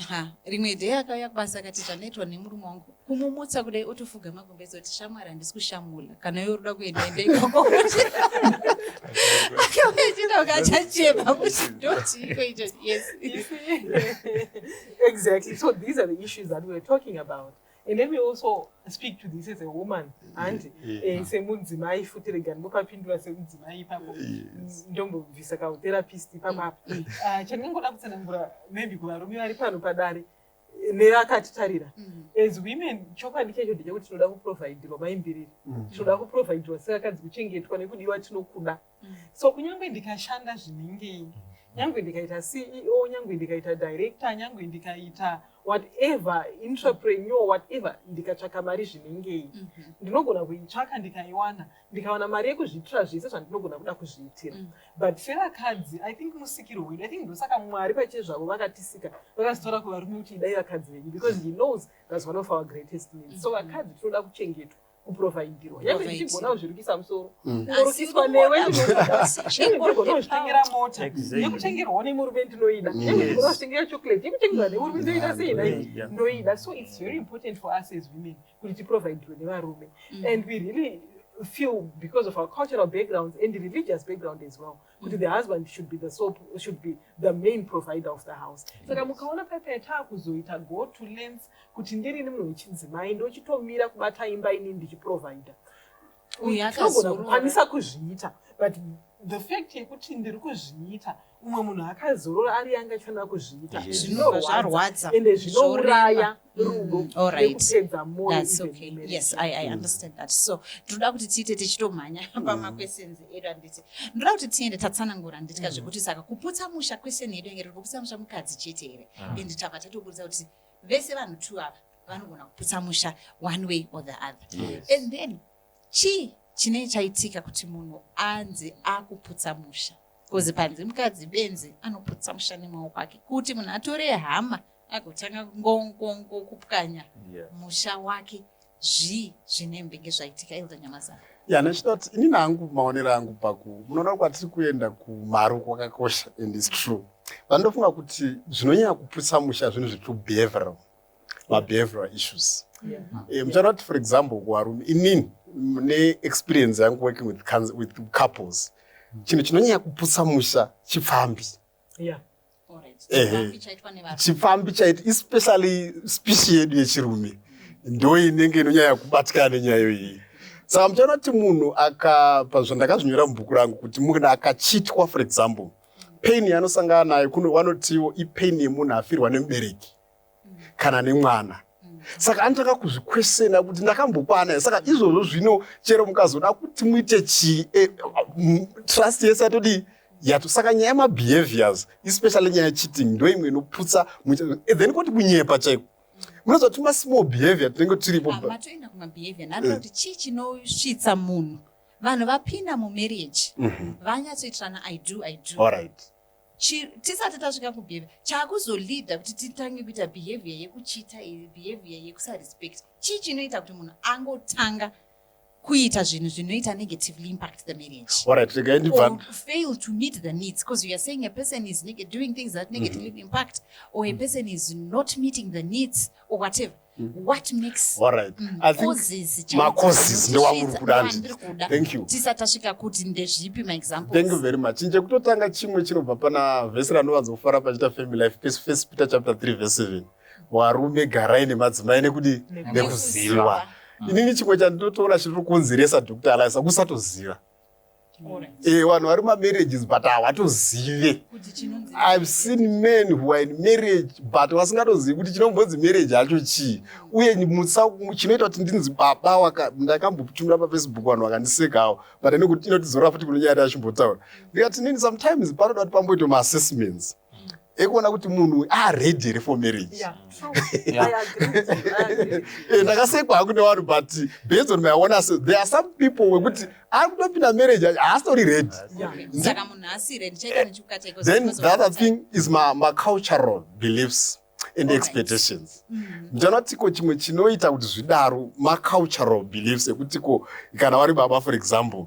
Ha, rimwe day akauya kubasa akati zvanoitwa nemurume wangu, kumumutsa kudai otofuga magumbezi kuti shamwari, handisi kushamula, kana iwe unoda kuenda, enda ikoko. Akauya achienda ukachachema kuti ndochiiko icho. Yes. Exactly. So these are the issues that we're talking about. And let me also speak to this as a woman. And semudzimai futi, rega ndingopapindura semudzimai ipapo. Ndombobvisa kautherapist ipapo. Ah, chandingangoda kutsanangura maybe kuvarume vari pano padare nevakatitarira, as women, chokwadi chacho ndechekuti tinoda kuprovaidirwa maimbiriri, tinoda kuprovaidirwa sevakadzi, kuchengetwa nekudiwa, tinokuda. So kunyange ndikashanda zvinengei, nyange ndikaita CEO, nyange ndikaita director, nyange ndikaita whatever, entrepreneur, whatever, ndikatsvaka mari zvinengei, ndinogona kuitsvaka ndikaiwana, ndikawana mari yekuzviitira zvese zvandinogona kuda kuzviitira. But sevakadzi, I think musikiro wedu, I think ndosaka Mwari pachezvavo vakatisika, vakazotaura kuvarume kuti idai vakadzi venyu, because He knows that's one of our greatest needs. So vakadzi tinoda kuchengetwa, kuprovaidirwa, nyange ndichigona kuzvirukisa musoro, kungorukiswa newe ndinoda, nyange ndigona kuzvitengera mota yekutengerwawo nemurume ndinoida, nyange ndigona kuzvitengera chocolate yekutengerwa nemurume ndoida, sei nai ndoida. So it's very important for us as women kuti tiprovaidirwe nevarume. And we really feel, because of our cultural backgrounds and the religious background as well, kuti the husband should be the sole, should be the main provider of the house. Saka mukaona paipai taakuzoita go to lengths kuti ndirini munhu wechidzimai ndochitomira kubata imba, inini ndichiprovida. Uyu Tinogona akazorora. kukwanisa kuzviita, but the fact yekuti ndiri kuzviita, umwe munhu akazorora ari anga achifanira kuzviita, Zvinobva zvarwadza. ende zvinouraya rudo All right. nekupedza moyo That's even okay. mumarriage. Yes, I understand that. So ndoda kuti tiite tichitomhanya pamaquestions edu, handiti? Ndoda kuti tiende tatsanangura, handiti, zvekuti saka kuputsa musha, question yedu yange iri kuputsa musha mukadzi chete here? And tabva tatobudisa kuti vese vanhu two ava vanogona kuputsa musha one way or the other. And then chii chinenge chaitika kuti munhu anzi akuputsa musha? Because panzi mukadzi benzi anoputsa musha nemaoko ake, kuti munhu atore hama agotanga ngongongo kupwanya musha wake, zvii zvinembenge zvaitika, Elder Nyamazana? Ya, nechida kuti inini hangu, maonero angu, paku munoona kwatiri kuenda kumaro kwakakosha, and it's true, vandofunga kuti zvinonyanya kuputsa musha zvinhu zviri behavioral, mabehavioral issues. Muchaona kuti, for example, kuvarume, inini neexperience yangu working with couples, chinhu chinonyanya kuputsa musha chipfambi. Alright. Ehe. Chipfambi chaitwa nevarume. Chipfambi chaiti, especially species yedu yechirume ndo inenge inonyanya kubatikana nenyaya iyi. Saka muchaona kuti munhu akapa, zvandakazvinyora mubhuku rangu, kuti munhu akachitwa, for example, pain yanosangana nayo kuno, vanotiwo ipain yemunhu afirwa nemubereki kana nemwana. Saka anotanga kuzvikwesena kuti ndakambokwana here. Saka izvozvo zvino chero mukazoda kuti muite chii, trust yese yatodii yato. Saka nyaya yemabehaviors, especially nyaya yecheating, ndo imwe inoputsa. Then koti kunyepa chaiko, munoziva kuti masmall behavior tinenge tiripo. Ah, matoenda kumabehavior. Ndanoda kuti chii chinosvitsa munhu, vanhu vapinda mumarriage, vanyatsoitirana "I do, I do". Alright. Tisati tasvika kubehavior chakuzoleada kuti titange kuita behavior yekucheata iyi, behavior yekusarespect, chii chinoita kuti munhu angotanga kuita zvinhu zvinoita negatively impact the marriage Alright, regai ndibva or fail to meet the needs? Because you are saying a person is doing things that negatively impact, or a person is not meeting the needs or whatever. What makes Alright, I think causes? Macauses ndewamuri kuda, handiti? Ndiri kuda. Thank you. Tisati tasvika kuti ndezvipi maexamples. Thank you very much. Chinje kutotanga, chimwe chinobva pana vhesi ranowanzofara pachiita family life, First Peter chapter 3 verse 7: "Varume, garai nemadzimai nekudi nekuziva." Inini chimwe chandinotoona chiri kukonzeresa, Dr Alisa, kusatoziva. Vanhu vari mumarriages but havatozive. Kuti chinonzi I've seen men who are in marriage but vasingatozivi kuti chinombonzi marriage hacho chii. Uye chinoita kuti ndinzi baba ndakambotumira paFacebook, vanhu vakandisekawo, but nekuti inotizora futi kune nyaya yachimbotaura. Ndikati nini sometimes panoda kuti pamboitwa maassessments ekuona kuti munhu aready here for marriage. Yeah, true. I agree with you. I agree with you. Ndakasekwa hangu nevanhu, but based on my own assessment, there are some people wekuti ari kutopinda marriage acho haasitori ready. Saka munhu asire ndichaita nechikukata. Then the other thing is ma cultural beliefs and expectations. Ndinotiko chimwe chinoita kuti zvidaro macultural beliefs ekutiko kana vari baba, for example,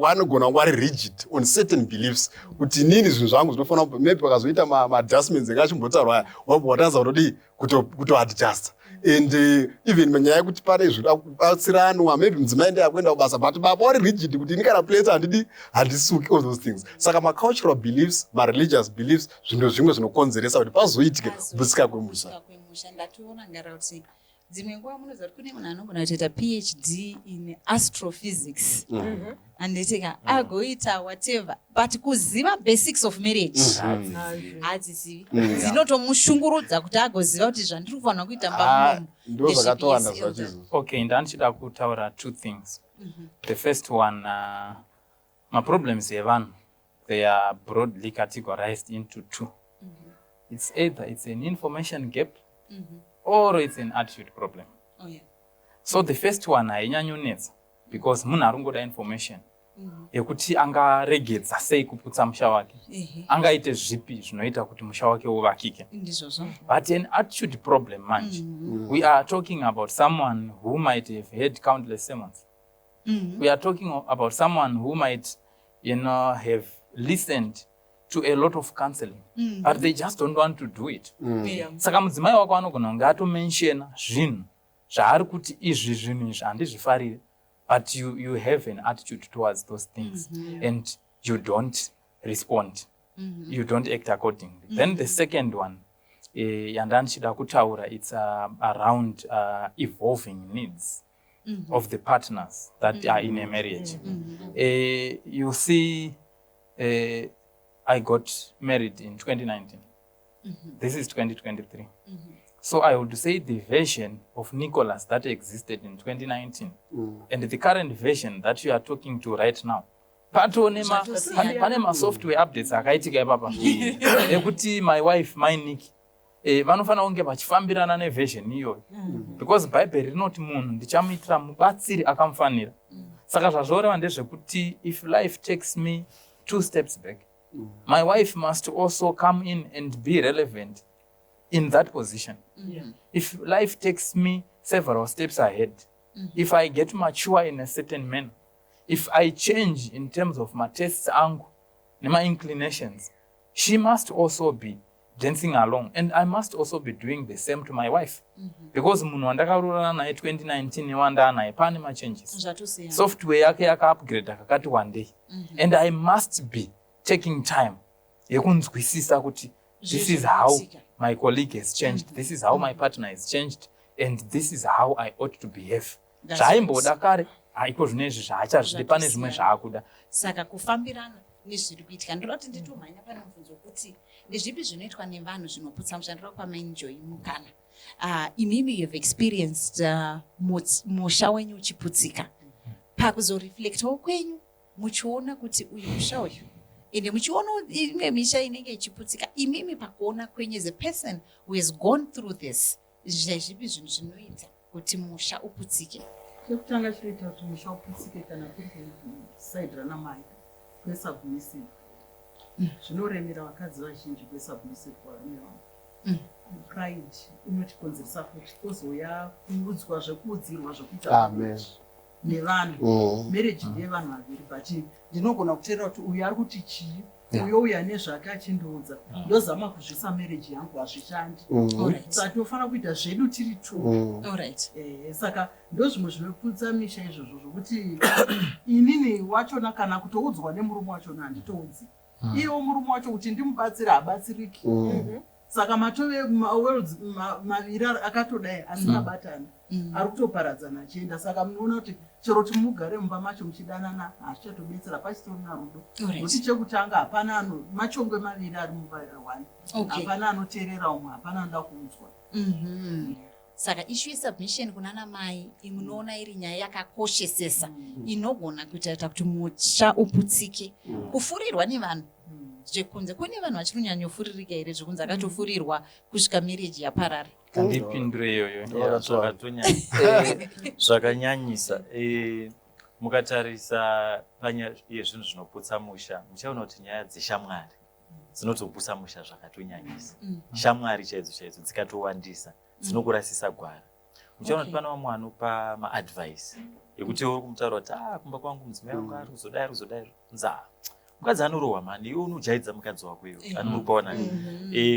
vanogona kunge vari rigid on certain beliefs kuti inini zvinhu zvangu zvinofanira maybe pakazoita maadjustments anga achimbotaurwa aya, wabva watadza kutodii, kutoadjusta. And even nyaya yekuti pane zvinoda kubatsiranwa, maybe mudzimai ndiye akuenda kubasa, but baba vari rigid kuti ini kana plate handidi, handisuki, all those things. Saka macultural beliefs, mareligious beliefs, zvinhu zvimwe zvinokonzeresa kuti pazoitike kuputsika kwemusha. Kuputsika kwemusha. Ndatorangarira kuti dzimwe nguva munoziva kuti kune munhu anogona kutoita PhD in astrophysics, handitika, agoita whatever, but kuziva basics of marriage hadzizivi. Dzinotomushungurudza kuti agoziva kuti zvandiri kufanira kuita Ah, pamunomu ndo zvakatowanda ndezvipi. zvacho izvozvo. Okay, ndandichida kutaura two things. The first one, maproblems evanhu, they are broadly categorized into two. It's either it's an information gap or it's an attitude problem. So the first one hainyanyonetsa because munhu ari kungoda information yekuti angaregedza sei kuputsa musha wake, angaite zvipi zvinoita kuti musha wake uvakike. Ndizvozvo. But an attitude problem manje, we are talking about someone who might have heard countless sermons. We are talking about someone who might have listened to a lot of counseling, but they just don't want to do it. Saka mudzimai wako anogona kunge atomentiona zvinhu zvaari kuti izvi zvinhu izvi handizvifariri, but you have an attitude towards those things and you don't respond, you don't act accordingly. Then the second one, yandandichida kutaura, it's around evolving needs of the partners that are in a marriage. You see, I got married in 2019. This is 2023. So I would say the version of Nicholas that existed in 2019 and the current version that you are talking to right now, patone Zvatosiyana. pane masoftware updates akaitika ipapa ekuti my wife, my Nick, vanofanira kunge vachifambirana neversion iyoyo, because Bhaibheri rinoti munhu ndichamuitira mubatsiri akamufanira. Saka zvazvoreva ndezvekuti if life takes me two steps back, my wife must also come in and be relevant in that position. If life takes me several steps ahead, if I get mature in a certain manner, if I change in terms of matastes angu nema-inclinations, she must also be dancing along, and I must also be doing the same to my wife, because munhu wandakaroorana naye 2019 newandaanaye pane machanges. Zvatosiyana. Software yake yakaupgrade kakati one day, and I must be taking time yekunzwisisa kuti this is how Zvezvinoitika. my colleague has changed, this is how my partner has changed, and this is how I ought to behave. That's Zvaimboda kare haiko zvino izvi zvaachazvidi, pane zvimwe Zvatosiyana. zvaakuda. Saka kufambirana nezviri kuitika. Ndoda kuti nditomhanya pane mubvunzo wekuti ndezvipi zvinoitwa nevanhu zvinoputsa musha. Ndoda kupa Mai Joy mukana. Imimi you have experienced musha wenyu uchiputsika. Pakuzoreflectawo kwenyu muchiona kuti uyu musha uyu, ende muchiona imwe misha inenge ichiputsika, imimi pakuona kwenyu as a person who has gone through this, zvezvipi zvinhu zvinoita kuti musha uputsike? Chekutanga chinoita kuti musha uputsike, kana kuri kuside ranamai, kwesubmissive. Zvinoremera vakadzi vazhinji kwesubmissive kuvarume vavo. Pride inotikonzeresa futi, kozouya kuudzwa zvekuudzirwa zvokuita Amen. nevanhu. Marriage ndeyevanhu vaviri, but ndinogona kuteerera kuti uyu ari kuti chii, uyo uyu ane zvake achindiudza, ndozama kuzvisa marriage yangu, hazvishandi. Saka tinofanira kuita zvedu tiri two. Saka ndozvimwe zvinoputsa misha izvozvo, zvokuti inini wachona kana kutoudzwa nemurume wachona handitoudzi iyewo murume wacho kuti ndimubatsire, habatsiriki. Saka matove maworlds maviri akatodai asingabatani, ari kutoparadzana achienda. Saka munoona kuti chero kuti mugare mumba macho muchidanana, hazvichatobetsera, pachitorina rudo, nokuti chekutanga hapana ano machongwe maviri ari mumba one. Hapana anoteerera umwe, hapana anoda kuudzwa. Saka issue yesubmission kunana mai munoona iri nyaya yakakoshesesa inogona kuita kuti musha uputsike. Kufurirwa nevanhu zvekunze, kune vanhu vachiri kunyanyofuririka here, zvekunzi akatofurirwa kusvika marriage yaparara? Kandipindure iyoyo. Yeah, zvakanyanyisa. Mukatarisa panyaya yezvinhu zvinoputsa musha, muchaona kuti nyaya dzeshamwari dzinotoputsa musha zvakatonyanyisa. Shamwari chaidzo chaidzo dzikatowandisa dzinokurasisa gwara. Muchaona kuti pane vamwe vanopa maadvice ekuti uri kumutaura kuti, "Ah, kumba kwangu mudzimai wangu ari kuzodai, ari kuzodai." Nza mukadzi anorohwa mani, iwe unojaidza mukadzi wako iwe, anomupaona.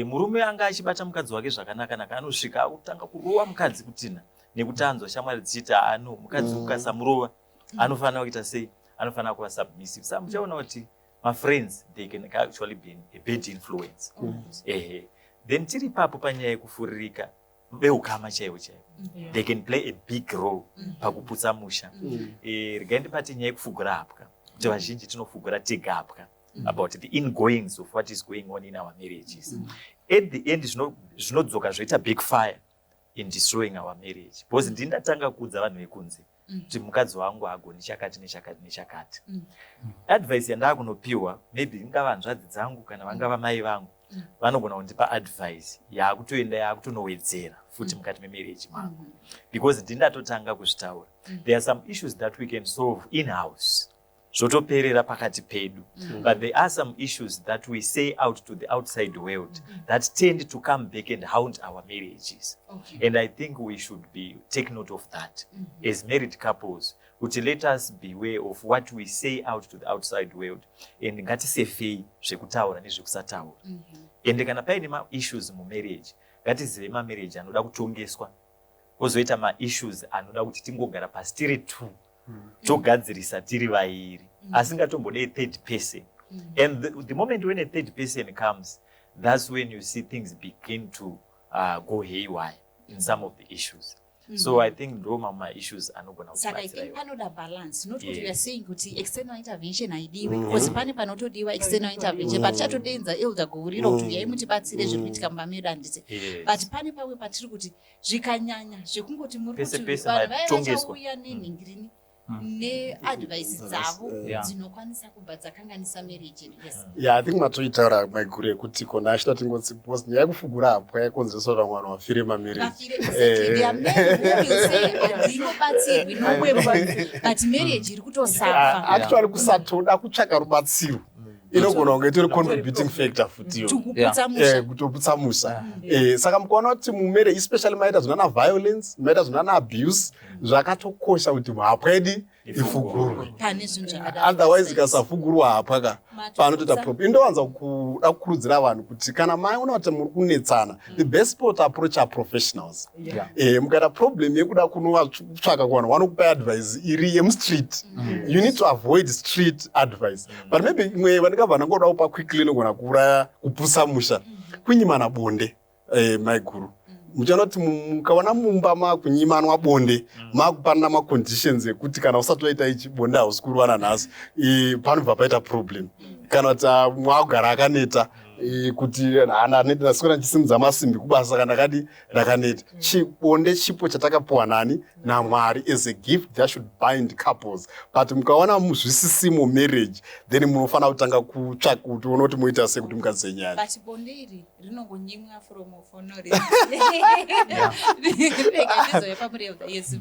Murume anga achibata mukadzi wake zvakanaka naka, anosvika akutanga kurova mukadzi kutina nekuti anzwa shamwari dzichiti, "Ano mukadzi ukasamurova anofanira kuita sei, anofanira kuva submissive." Saka muchaona kuti mafriends, they can actually be a bad influence. Ehe, then tiri ipapo panyaya yekufuririka, veukama chaivo chaivo, they can play a big role pakuputsa musha. Regai ndibate nyaya yekufugura hapwa, kuti vazhinji tinofugura tega hapwa about the ingoings of what is going on in our marriages. At the end zvinodzoka zvoita backfire in destroying our marriage, because ndini ndatanga kuudza vanhu vekunze kuti mukadzi wangu haagoni chakati nechakati nechakati. Advice yandakunopiwa, maybe ingava hanzvadzi dzangu kana vangava mai vangu, vanogona kundipa advice yaakutoenda yaakutonowedzera futi mukati memarriage mangu, because ndini ndatotanga kuzvitaura. There are some issues that we can solve in house, zvotoperera pakati pedu, but there are some issues that we say out to the outside world that tend to come back and haunt our marriages. And I think we should be take note of that as married couples, kuti let us beware of what we say out to the outside world, and ngatisefei zvekutaura nezvekusataura. Ende kana paine maissues mumarriage, ngatizive mamarriage anoda kutongeswa, kwozoita maissues anoda kuti tingogara pasi tiri two, togadzirisa tiri vairi, asingatombodei third person. And the moment when a third person comes, that's when you see things begin to go haywire in some of the issues. So I think ndo mamwe maissues anogona Saka I kutibatsira think iwayo. panoda balance, not kuti we are saying kuti external intervention haidiwi, because pane panotodiwa external intervention, patichatodenza Elder Guriro kuti uyai mutibatsire zviri kuitika mumba medu, handiti? Yes. But pane pamwe patiri kuti zvikanyanya zvekungoti muri Pese kuti pese vanhu vaya matongeswa. vachauya nenhingirini neadvice dzavo dzinokwanisa kubva dzakanganisa marriage yedu, yes. Yeah, I think matoitaura maiguru ekuti kona achida tingoti, because nyaya yekufugura hapwa yakonzeresa kuti vamwe vanhu vafire mamarriage. Vafire, exactly. There are men who will say handinobatsirwi nomwe munhu, but marriage iri kutosafa. Actually kusatoda kutsvaka rubatsiro inogona kunge itori contributing factor futiyo Tukuputsa musha. Kutoputsa musha. Saka mukaona kuti mumarriage especially maita zvinana violence, maita zvinana abuse, zvakatokosha kuti hapwa idi ifugurwe. Pane zvinhu zvakadaro. Otherwise ikasafugurwa hapwa ka, panotoita problem. Indowanza kuda kukurudzira vanhu kuti kana maona kuti muri kunetsana, the best spot approach are professionals. Mukaita problem yekuda kunovatsvaka kuvanhu vanokupa advice iri yemustreet, you need to avoid street advice. But maybe imwe vandingabva ndangoda kupa quickly inogona kuuraya, kuputsa musha, kunyimana bonde. Maiguru, muchaona kuti mukaona mumba makunyimanwa bonde, makupanana maconditions ekuti kana usati waita ichi bonde hausi kuruwana nhasi, panobva paita problem. Kana kuti ah, mwakugara akaneta. Kuti hananeti, ndaswera ndichisimudza masimbi kubasa kana ndakadi ndakaneta. Bonde chipo chatakapiwa nani? NaMwari, as a gift that should bind couples. But mukaona zvisisimo marriage, then munofanira kutanga kutsvaka kuti uone kuti moita sei kuti mukadzi yenyaya. But bonde iri rinongonyimwa from for no reason. Rega ndizouya pamureva. Yes,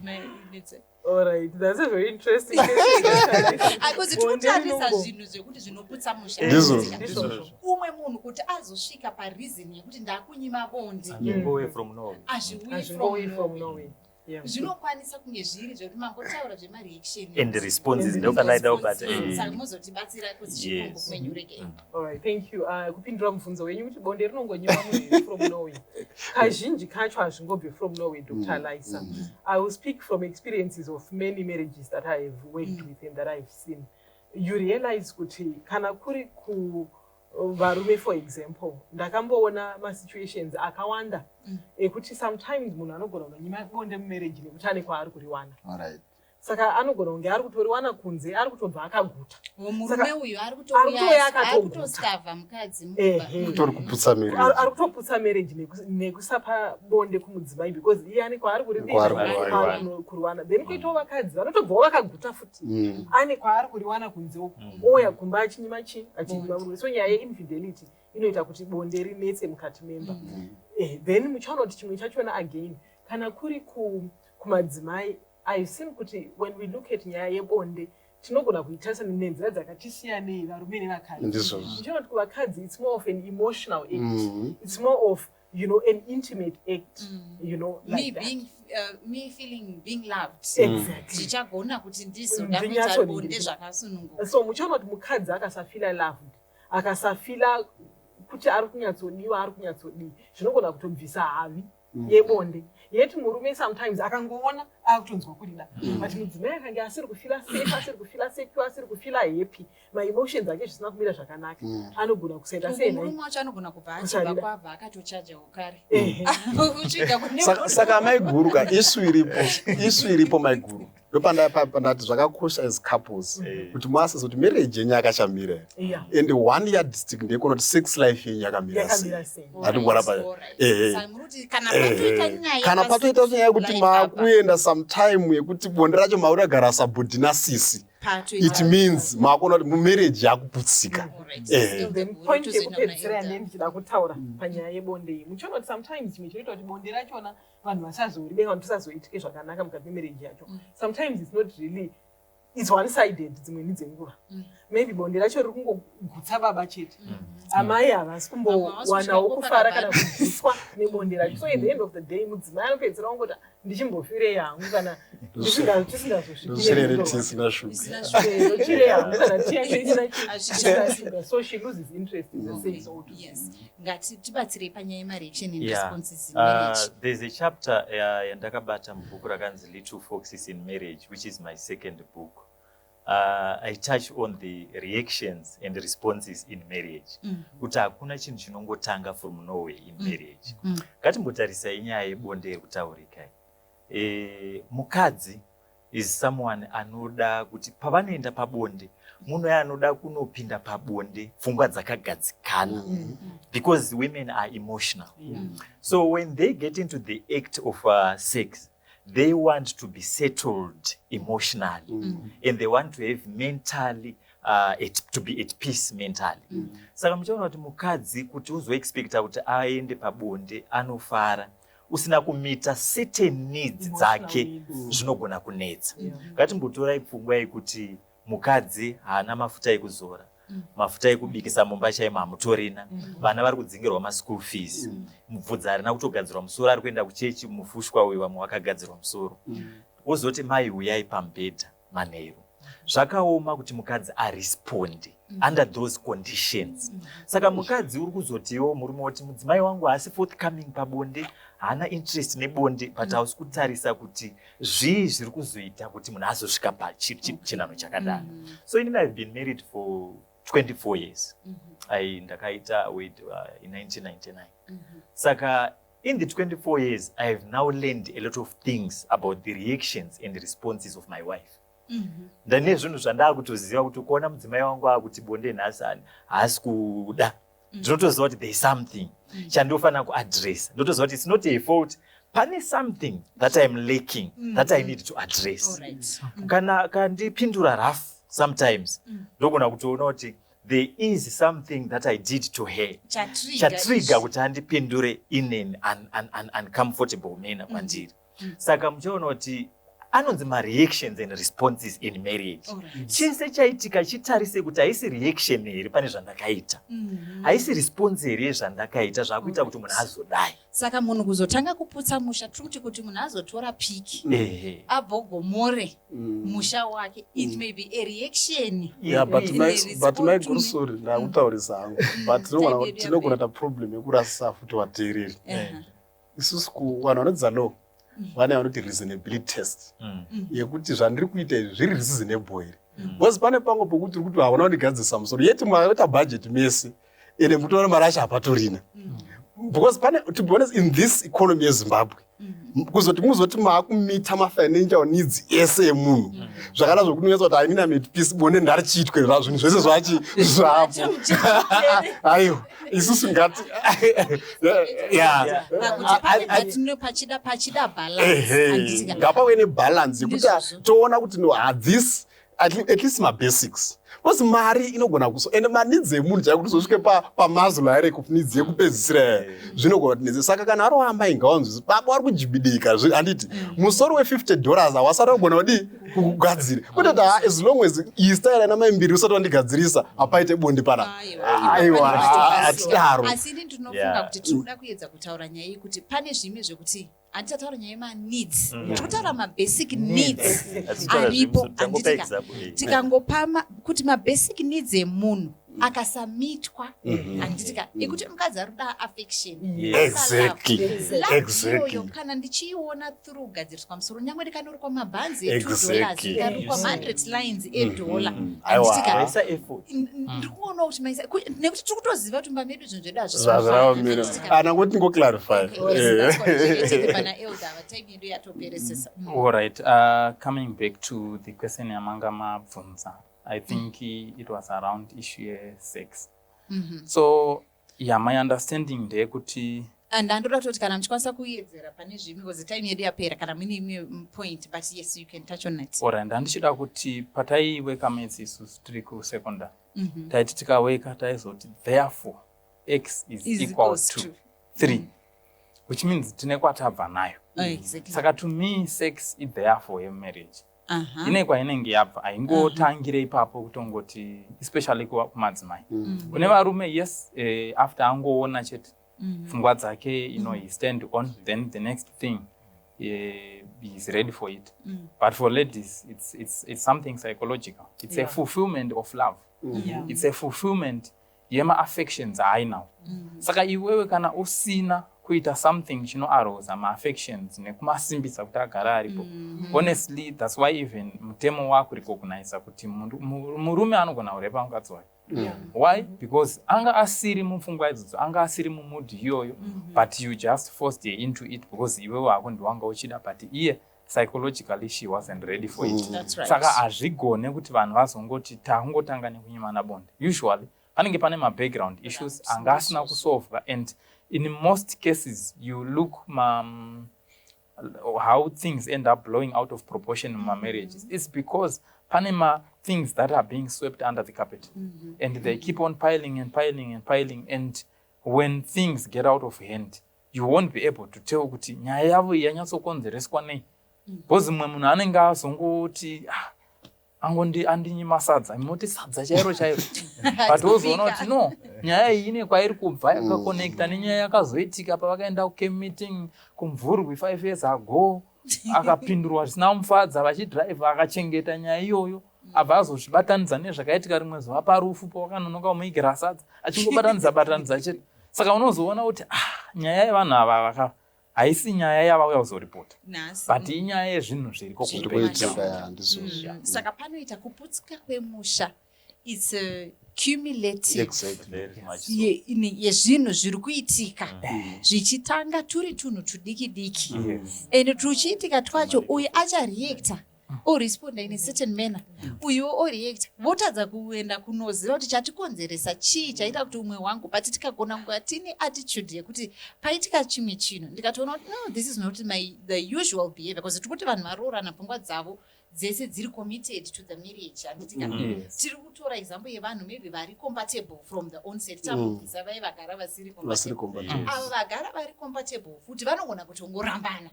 All right, that's a very interesting question. Because Bonde tikutarisa zvinhu zvekuti zvinoputsa musha. Ndizvozvo. Ndizvozvo. Umwe munhu kuti azosvika pareason yekuti ndakunyima bonde, Hazvingouyi from nowhere. hazviuyi Hazvingouyi from from nowhere. nowhere. Yeah. Zvinokwanisa kunge zviri zvekuti mambotaura zvemareaction And responses, ndopandada kubata. Saka muzotibatsira kuti chikombo kumenyureke. All right, thank you. Kupindura mubvunzo wenyu kuti bonde rinongonyimwa munhu here from nowhere. Kazhinji kacho hazvingobvi from nowhere, Dr. Lisa. I will speak from experiences of many marriages that I have worked with and that I've seen. You realize kuti kana kuri ku varume, for example, ndakamboona masituations akawanda ekuti sometimes munhu anogona kunonyima bonde mumarriage nekuti ane kwaari kuriwana. Saka anogona kunge ari kutoriwana kunze, ari kutobva akaguta. Murume uyu ari ari kutouya kutouya akatoguta. ari kutostarva mukadzi mumba. Kutori kuputsa marriage. Ari kutoputsa marriage nekusapa bonde kumudzimai because iye ane kwaari Kwaari kuriwana. kuriwana. Then koitawo vakadzi vanotobvawo vakaguta futi, ane kwaari kuriwana kunze uku, ouya kumba achinyima chi achinyima murume. So nyaya yeinfidelity inoita kuti bonde rinetse mukati memba. Then muchaona kuti chimwe chachona again, kana kuri kumadzimai, I've seen kuti when we look at nyaya yebonde, tinogona kuitarisa nenzira dzakatisiyanei, varume nevakadzi. Ndizvozvo. Muchaona kuti kuvakadzi it's more of an emotional act. It's more of an intimate act Me like that. being, me feeling being loved, zvichagona kuti ndizoda kuita bonde zvakasununguka. So muchaona kuti mukadzi akasafeela loved, akasafeela kuti ari kunyatsodiwa, ari kunyatsodii, zvinogona kutobvisa havi yebonde. Yet murume sometimes akangoona akutonzwa kurida, but mudzimai akange asiri kufeela safe, asiri kufeela secure, asiri kufeela happy, maemotions ake zvisina kumira zvakanaka, anogona kusaita Uku sei? murume wacho anogona kubva achibva Kusarida. kwabva akatochajawo kare Ehe. kusvika kune Saka maiguru ka, isu iripo maiguru, ndopandati zvakakosha as couples kuti muassesse kuti marriage yenyu yakachamira here. And one yardstick ndeyekuona kuti sex life yenyu yakamira sei. Yakamira sei. Hatikuona ehe. Saka muri kuti kana patoita nyaya Kana patoita nyaya yekuti life apa, maakuenda sometime yekuti bonde racho mauragara sabhudhi nasisi, it means maakuona kuti mumarriage yakuputsika. Then point yekupedzisira yandee ndichida kutaura panyaya yebonde iyi, muchiona kuti sometimes chimwe chinoita kuti bonde rachona vanhu vasazoribe kana kuti tisazoitike zvakanaka mukati memarriage yacho, sometimes it's not really, it's one sided. Dzimweni dzenguva maybe bonde racho riri kungogutsa baba chete, amai havasi kumbowanawo kufara kana kugutswa nebonde racho. So at the end of the day mudzimai anopedzisira kungoti, "Ndichimbofirei hangu kana Ndochirere tisina shuga. Ndochirei hangu kana tea yacho isina shuga." So she loses interest in the sex altogether. Yes, ngati tibatsirei panyaya yemareaction and responses in marriage. There's a chapter yandakabata mubhuku rakanzi Little Foxes in Marriage, which is my second book. I touch on the reactions and responses in marriage, kuti hakuna chinhu chinongotanga from nowhere in marriage. Ngatimbotarisai nyaya yebonde yekutaurika. Mukadzi is someone anoda kuti pavanoenda pabonde, munhu anoda kunopinda pabonde pfungwa dzakagadzikana, because women are emotional. So when they get into the act of sex, they want to be settled emotionally and they want to have mentally to be at peace mentally. Saka muchaona kuti mukadzi, kuti uzoexpecta kuti aende pabonde anofara usina kumeeta certain needs Emotional dzake, needs. zvinogona kunetsa. Ngatimbotorai pfungwa yekuti mukadzi haana mafuta ekuzora, mafuta ekubikisa mumba chaimo hamutorina, vana vari kudzingirwa maschool fees, mubvudzi harina kutogadzirwa musoro, ari kuenda kuchechi mufushwa uyu, vamwe vakagadzirwa musoro, wozoti, "Mai, uyai pamubhedha manheru." Zvakaoma kuti mukadzi aresponde under those conditions. Saka mukadzi uri kuzotiwo, murume woti, "Mudzimai wangu haasi forthcoming pabonde, haana interest nebonde," but hausi kutarisa kuti zvii zviri kuzoita kuti munhu azosvika pachinhano chakadaro. So inini I've been married for 24 years. Ndakaita with in 1999. Saka in the 24 years I have now learned a lot of things about the reactions and responses of my wife. Ndane zvinhu zvandaa kutoziva kuti kuona mudzimai wangu akuti bonde nhasi haasi kuda. Ndinotoziva kuti there is something chandofanira kuaddress. Ndotoziva kuti it's not a fault, pane something that I'm lacking that I need to address. Kana kandipindura rough sometimes, ndogona kutoona kuti there is something that I did to her chatrigger kuti andipindure in an uncomfortable manner kwandiri. Saka muchaona kuti anonzi mareactions and responses in marriage. Chese chaitika, chitarise kuti haisi reaction here pane zvandakaita, haisi response here yezvandakaita zvakuita kuti munhu azodai. Saka munhu kuzotanga kuputsa musha, tiri kuti munhu azotora piki, abhogomore musha wake, it may be a reaction. Yeah, but In my, a but my response to guru, sorry, ndakutaurisa hangu, but Time yedu tinogona ta problem yekurasisa futi vateereri. Isusu vanhu vanodzidza law vane vanoti reasonability test, yekuti zvandiri kuita izvi zviri reasonable here? Because pane pamwe pokuti uri kuti hauna kundigadzirisa musoro, yeti makaita budget mese, ende mutoona mari acho hapatorina, because pane, to be honest, in this economy yeZimbabwe, kuzoti muzoti maakumeeta mafinancial needs ese emunhu zvakada zvokunonyatsa kuti I mean, at peace, bonde ndarichiitwe, zvinhu zvese zvachi zvapo. Aiwa, isusu ngati ya. Pakuti pane pachida balance, handitika? Ngapave nebalance yekuti Ndizvozvo. toona kuti no, this at least mabasics, because mari inogona kuso ende maneeds emunhu chai kuti uzosvike paMaslow hierarchy of needs yekupedzisira, zvinogona kuti nedze. Saka kana ari wamai, ngawanzwisi baba vari kujibidika, handiti musoro we$50 hawasati wagona kudii kugadzira, kwete kuti ha, as long as iyi style ana mai mbiri usati wandigadzirisa, hapaite bonde panapa. Aiwa, hatidaro. Asi ini ndinofunga kuti tiri kuda kuedza kutaura nyaya yekuti pane zvimwe zvekuti handitataura nyaya yemaneeds, tiri kutaura mabasic needs Hatitaura aripo, tangopa handitika? example, eh. Tikangopa kuti mabasic needs emunhu akasameetwa, handitika, ekuti mukadzi ari kuda affection, love iyoyo, kana ndichiiona through kugadziriswa musoro, nyange ndikanorukwa mabhanzi e$2, ndikarukwa ma100 lines edhola, handitika? Vaisa effort. Ndiri kuonawo kuti maisa nekuti tiri kutoziva kuti mumba medu zvinhu zvedu Zvazviravamira hazvisifani. Ana ngoti ngoclarify. Pana elder ava, time yedu yatoperesesa. All right. Coming back to the question yamanga mabvunza, I think it was around issue yesex. So, yeah, my understanding ndeyekuti And andoda kutoti kana muchikwanisa kuedzera pane zvimwe, because time yedu yapera, kana muine imwe point, but yes, you can touch on it. Alright, handichida kuti pataiweka maths isusu tiri kusecondary, taiti tikaweka taizoti therefore x is, Is equal equals to to. 3, which means tine kwatabva nayo. Oh, exactly. Saka to me, sex is therefore yemarriage ine kwainenge yabva, haingotangire ipapo kutongoti, especially kumadzimai. Kune varume, yes, after angoona chete pfungwa dzake, he stand on, then the next thing, he is ready for it. But for ladies, it's something psychological. It's a fulfillment of love. It's a fulfillment yema-affections aainawo. Saka iwewe kana usina kuita something chinoarosa ma-affections nekumasimbisa kuti agara aripo, honestly, that's why even mutemo wakurecogniza kuti murume anogona kurepa mukadzi wake. Why? Because anga asiri mupfungwa idzodzo, anga asiri mumood iyoyo, but you just forced her into it because iwewe hako ndiwanga uchida, but iye psychologically she wasn't ready for it. That's right. Saka hazvigone kuti vanhu vazongoti takungotanga nekunyimana bonde. Usually panenge pane mabackground issues anga asina kusolvwa, and in most cases you look how things end up blowing out of proportion mumamarriages, it's because pane ma-things that are being swept under the carpet and they keep on piling and piling and piling, and when things get out of hand, you won't be able to tell kuti nyaya yavo iyi yanyatsokonzereswa nei, because mumwe munhu anenge azongoti, "Ah, angondi andinyima sadza," moti sadza chairo chairo, but wozoona kuti no, nyaya iyi ine kwairi kubva, yakakonekta nenyaya yakazoitika pavakaenda kucamp meeting kuMvurwi 5 years ago, akapindurwa zvisina kumufadza vachidhiraivha, akachengeta nyaya iyoyo, abva azozvibatanidza nezvakaitika rimwe zuva parufu pawakanonoka kumuigira sadza, achingobatanidza batanidza chete. Saka unozoona kuti, ah, nyaya yevanhu ava vaka haisi nyaya yavauya kuzoripota, Nhasi. but inyaya yezvinhu zviriko Zviri kubackground. kuitika, ya, ndizvozvo. Saka panoita kuputsika kwemusha, it's a cumulative Exactly. Very much so. yezvinhu zviri kuitika, zvichitanga turi tunhu tudiki diki, ende tuchiitika twacho, uyu achareacta. Oresponda in a certain manner, uyuwo oreact, votadza kuenda kunoziva kuti chatikonzeresa chii, chaita kuti umwe wangu. But tikagona kunga tine attitude yekuti paitika chimwe chinhu, ndikatoona kuti no, this is not my the usual behavior, because tiri kuti vanhu varoorana pfungwa dzavo dzese dziri committed to the marriage, handitika? Yes. Tiri kutora example yevanhu maybe vari compatible from the onset. Tambobvisa vai vagara vasiri vasiri compatible. Compatible. Ava vagara vari compatible futi vanogona kutongorambana.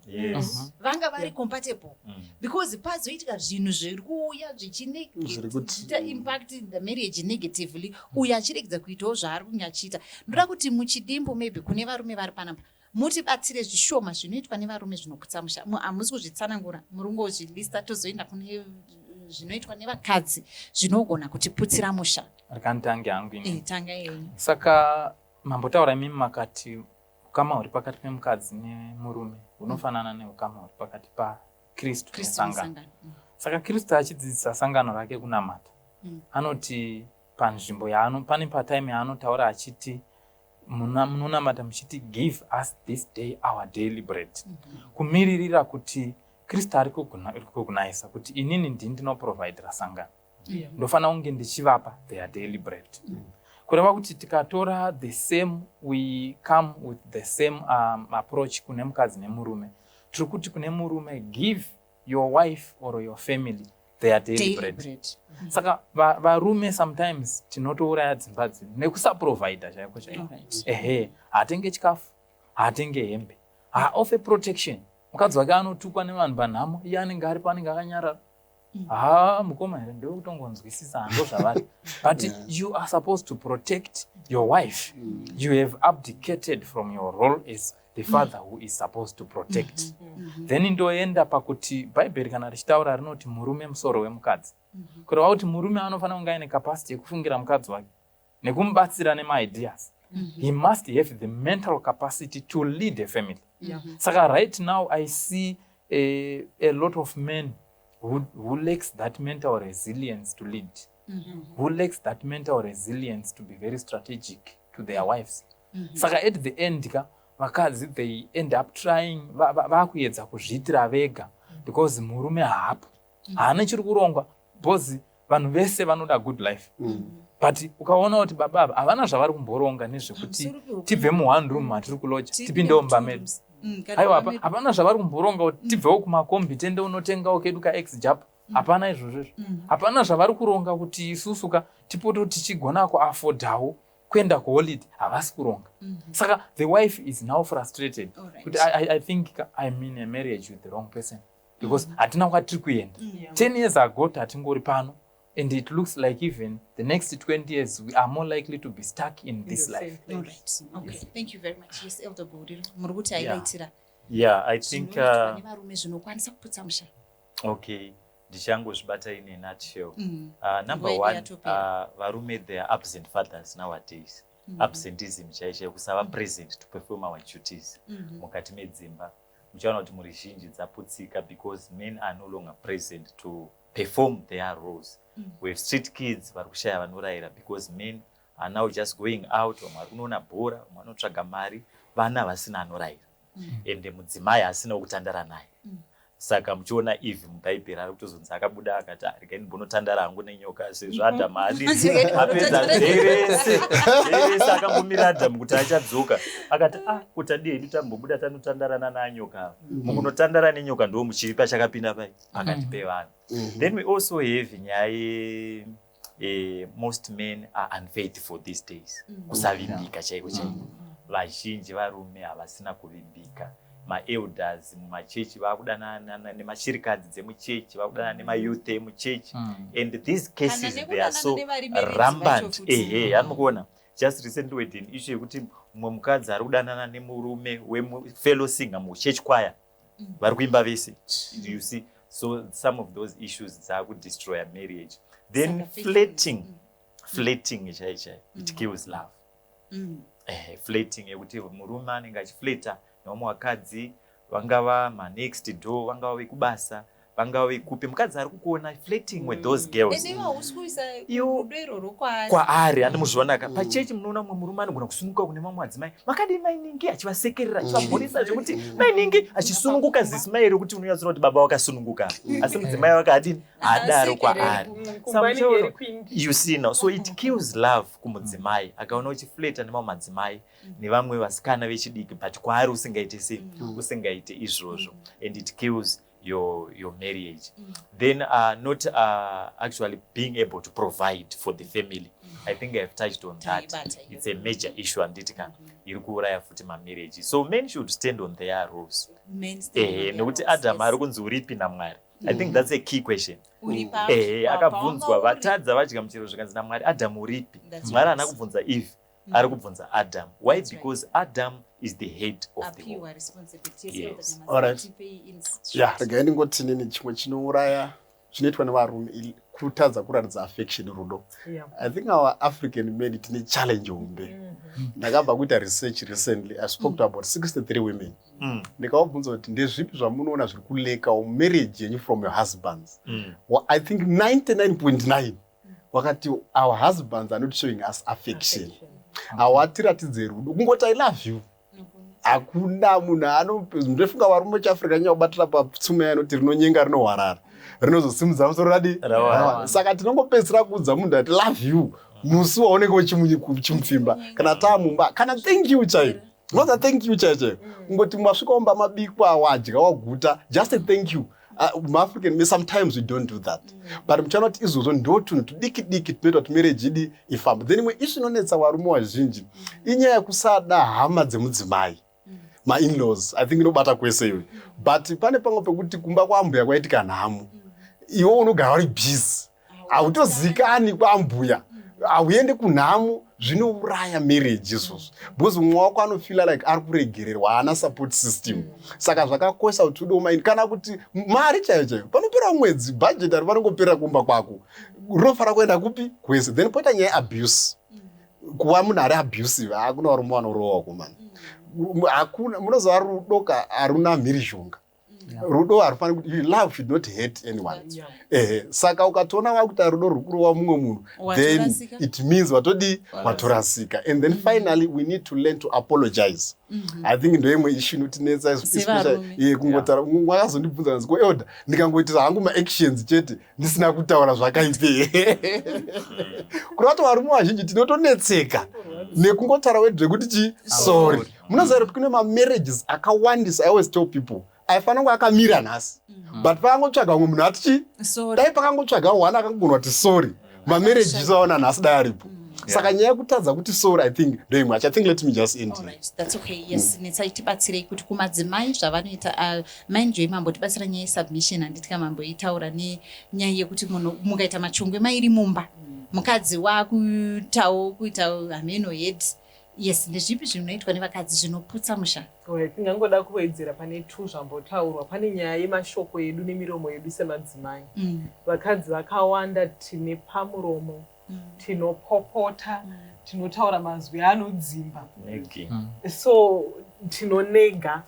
Vanga vari compatible because pazoitika zvinhu zviri kuuya Zviri zvichiita impact the marriage negatively, uyo achiregedza kuitawo zvaari kunge achiita. Ndoda kuti muchidimbu, maybe kune varume vari panapa, mutibatsire zvishoma zvinoitwa nevarume zvinoputsa musha. Hamusi kuzvitsanangura, muri kungozvilista, tozoenda kune zvinoitwa nevakadzi zvinogona kutiputsira musha. Rekanditange hangu ini. Tanga yenyu. Saka mambotaura imimi, makati ukama huri pakati pemukadzi nemurume hunofanana neukama huri pakati paKristu Kristu nesangano. nesangano. Saka Kristu achidzidzisa sangano rake kunamata, anoti panzvimbo yaano, pane patime yaanotaura achiti munonamata muchiti, "Give us this day our daily bread," kumiririra kuti Kristu ari kurecogniza kuti inini ndini ndinoprovidera sangano, ndofanira kunge ndichivapa their daily bread. Kureva kuti tikatora the same, we come with the same approach kune mukadzi nemurume. Tiri kuti kune murume, give your wife or your family their daily daily bread. Bread. Saka varume sometimes tinotouraya dzimba dzedu nekusaprovida chaiko chaiko. Ehe, haatenge chikafu, haatenge hembe, haaoffer protection. Mukadzi wake anotukwa nevanhu panhamo, iye anenge aripo, anenge akanyarara. Ha, mukoma here, ndekutongonzwisisa, hando zvavari. But you are supposed to protect your wife. You have abdicated from your role as the father who is supposed to protect. Then ndoenda pakuti Bhaibheri kana richitaura rinoti murume musoro wemukadzi, kureva kuti murume anofanira kunge aine capacity yekufungira mukadzi wake nekumubatsira nemaideas. He must have the mental capacity to lead a family. Saka right now I see a lot of men who lacks that mental resilience to lead, who lacks that mental resilience to be very strategic to their wives. Saka at the end ka, vakadzi, they end up trying, vakuedza kuzviitira vega because murume haapo, haana chiri kurongwa, because vanhu vese vanoda good life. But ukaona kuti baba ava havana zvavari kumboronga nezvekuti Pamusoro tibve muone room matiri kuloja, tipindewo mumba medu. Kana Aiwa, mumba medu. Hapana zvavari kumboronga kuti tibvewo kumakombi, tiende unotengawo kedu kaex jap. Hapana izvozvo izvo. Hapana zvavari kuronga kuti isusu ka tipote tichigona kuaffordawo kuenda kuholiday. Havasi kuronga. Saka the wife is now frustrated kuti I think ka, I'm in a marriage with the wrong person because hatina kwatiri kuenda. 10 years ago tatingori pano, and it looks like even the next 20 years we are more likely to be stuck in this The same life. place. All right. Okay. Thank you very much. Yes, Elder Guriro. Muri kuti aibaitira. Yeah, I think Zvinoitwa nevarume zvinokwanisa kuputsa musha. Okay, ndichangozvibata in a nutshell. Number Nguva yedu one, yatopera. Varume, they are absent fathers nowadays. Absenteeism chaicho, kusava present to perform our duties mukati medzimba. Muchaona kuti mhuri zhinji dzaputsika because men are no longer present to perform their roles. We have street kids vari kushaya vanorayira because men are now just going out. Vamwe vari kunoona bhora, vamwe vanotsvaga mari, vana vasina anorayira, ende mudzimai asina kutandara naye. Saka muchiona Eve muBhaibheri ari kutozonzi akabuda akati, "Ah, regai ndimbonotandara hangu nenyoka," sezvo Adhamu adi apedza day rese akambomira Adhamu kuti achadzoka, akati, "Ah, kuti adi hedu tambobuda tanotandarana nanyoka ava." Mukunotandara nenyoka ndo muchivi pachakapinda pai pakati pevanhu. Then we also have nyaya ye most men are unfaithful these days. Kusavimbika chaiko chaiko. Vazhinji varume havasina kuvimbika. Maelders mumachechi vakudanana nemashirikadzi dzemuchechi, vakudanana nemayouth emuchechi, and these cases, they are so rampant. Ehe, anokuona, just recently we had an issue yekuti mumwe mukadzi ari kudanana nemurume wefellow singer muchurch choir, vari kuimba vese, you see. So some of those issues dzakudestroya marriage. Then flirting, flirting chai chai, it kills love. Flirting yekuti murume anenge achiflirta nevamwe vakadzi, vangava manext door, vangava vekubasa. Vangava vekupi, mukadzi ari kukuona flirting with those girls. Ende iwe hausi kuisa rudo irworwo kwaari. Kwaari handimuzvionaka. Pachechi munoona mumwe murume anogona kusununguka kune mamwe madzimai, makadii mainingi, achivasekerera, achivabhurisa zvekuti mainingi achisununguka zisimai rekuti unonyatsoona kuti baba wakasununguka, asi mudzimai wake adini? Haadaro kwaari. Kumba inenge iri kwindi. You see now, so it kills love kumudzimai akaona uchiflirta nemamwe madzimai nevamwe vasikana vechidiki, but kwaari usingaite sei? Usingaite izvozvo. And it kills your marriage. Then not actually being able to provide for the family. I think I have touched on that. Taibata iyo. It's a major issue, handiti ka, iri kuuraya futi mamarriage. So men should stand on their roles. Men stand on Ehe, their nekuti roles, Adam yes. ari kunzi uripi naMwari? I think that's a key question. Uri Ehe, akabvunzwa. paunga uri. Vatadza, vadya muchero, zvikanzi naMwari, "Adam, uripi?" That's Mwari right. haana kubvunza Eve, ari kubvunza Adam. Why? That's right. Because Adam is the head of the home. Apiwa responsibility. Yes. All right. Ya, regai ndingoti nini, chimwe chinouraya chinoitwa nevarume kutadza kuratidza affection, rudo. I think our African men tine challenge hombe. Ndakabva kuita research recently. I spoke to about 63 women. Ndikavabvunza kuti ndezvipi zvamunoona zviri kulacka mumarriage yenyu from your husbands. Well, I think 99.9 wakati our husbands are not showing us affection, hawatiratidze rudo. Kungoti "I love you," hakuna munhu ano. Ndofunga varume vechiAfrica nyanya kubatira patsumo yanoti rinonyenga rinohwarara, rinozosimudza musoro radi. Rawana. Rawana. Saka tinongopedzisira kuudza munhu ati "love you" musi waunenge uchimupfimba kana taamumba, kana thank you chaiyo. Unoza thank you chaiyo chaiyo, kungoti masvika mumba, mabikwa, wadya, waguta, just a thank you. MaAfrican, sometimes we don't do that, but muchaona kuti izvozvo ndo tunhu tudiki diki tunoita kuti marriage idi ifambe. Then imwe issue inonetsa varume vazhinji inyaya yekusada hama dzemudzimai, mainlaws. I think inobata kwese iyoyo, but pane pamwe pekuti kumba kwambuya kwaitika nhamo, iwe unogara uri busy, hautozikani kwambuya, hauendi kunhamo. Zvinouraya marriage izvozvo, because mumwe wako anofeela like ari kuregererwa, haana support system. Saka zvakakosha kuti udewo maini, kana kuti mari chaiyo chaiyo. Panopera mwedzi, bhajeti ari panongopera kumba kwako, rinofanira kuenda kupi? Kwese. Then poita nyaya yeabuse, kuva munhu ari abusive. Hakuna varume vanorohwa kumani, hakuna. Munoziva rudo ka haruna mhirizhonga. Rudo harufaniri kuti, love should not hurt anyone. Ehe, saka ukatoona wakuita rudo ruri kurova mumwe munhu, then Watorasika. it means watodi watorasika. And then finally, we need to learn to apologize. I think ndo imwe issue inotinetsa. Sevarume. Ye, kungotaura. Mumwe akazondibvunza kanzi, "Ko elder, ndikangoitira hangu maactions chete ndisina kutaura zvakaipei?" Kureva kuti varume vazhinji tinotonetseka nekungotaura word rekuti chi sorry. Munoziva kuti kune mamarriages akawandisa, I always tell people, aifanira kunge akamira nhasi, but pakangotsvaga umwe munhu ati chi Sorry. dai pakangotsvaga one akangogona kuti sorry, mamarriages aona nhasi dai aripo. Saka nyaya yekutadza kuti sorry, I think ndo imwe acho. I think let me just end here. Alright, that's okay. Yes, Netsai, tibatsirei kuti kumadzimai zvavanoita. Mind you, mambotibatsira nyaya yesubmission, handiti? Mamboitaura nenyaya yekuti munhu mukaita machongwe mairi mumba, mukadzi wakuitawo kuita hameno head. Yes, ndezvipi zvinoitwa nevakadzi zvinoputsa musha? Alright, ndingangoda kuwedzera pane two zvambotaurwa. Pane nyaya yemashoko edu nemiromo yedu semadzimai. Vakadzi vakawanda tine pamuromo, tinopopota, tinotaura mazwi anodzimba. Negi. So tinonega,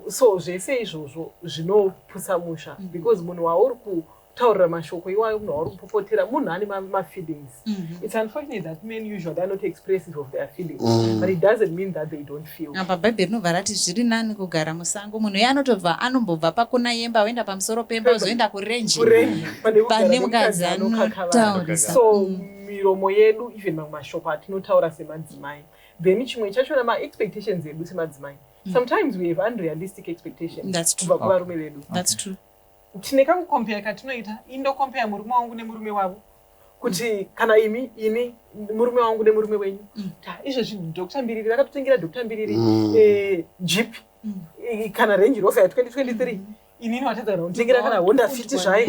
so zvese izvozvo zvinoputsa musha, because munhu wauri kutaurira mashoko iwayo, munhu wauri kupopotera, munhu ane mafeelings. It's unfortunate that men usually are not expressive of their feelings, but it doesn't mean that they don't feel. Apa Bhaibheri rinobva rati zviri nani kugara musango. Munhu iye anotombobva anombobva pakona yemba, oenda pamusoro pemba, ozoenda kurenje, kurenje pane kugara pane mukadzi nemukadzi anokakavara. anotaurisa. So miromo yedu, even mamwe mashoko atinotaura semadzimai. Then chimwe chachona, maexpectations edu semadzimai. Sometimes we have unrealistic expectations That's true. kubva kuvarume vedu. That's true. Tine kakucompare katinoita, indocompare murume wangu nemurume wavo, kuti kana imi, ini murume wangu nemurume wenyu. Ta izvezvi Dr Mbiriri vakatotengera Dr Mbiriri Jeep, kana Range Rover ya2023. Inini watadza kana kunditengera kana Honda Fit zvayo,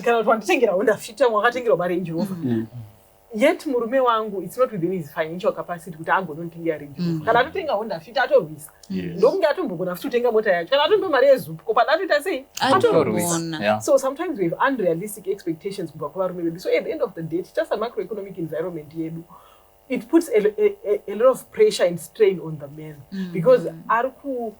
kana kuti wanditengera Honda Fit, amwe wakatengerwa maRange Rover. Yet murume wangu, it's not within his financial capacity kuti agononditengera Range Rover. Kana atotenga Honda Fit, atorwisa, ndokunge atombogona futi kutenga mota yacho. Kana atombe mari yeZUPCO, pana atoita sei? Atorwisa. Atorwisa. So sometimes we have unrealistic expectations kubva kuvarume vedu. So at the end of the day, tichasa macroeconomic environment yedu, it puts a lot of pressure and strain on the man, because ari ku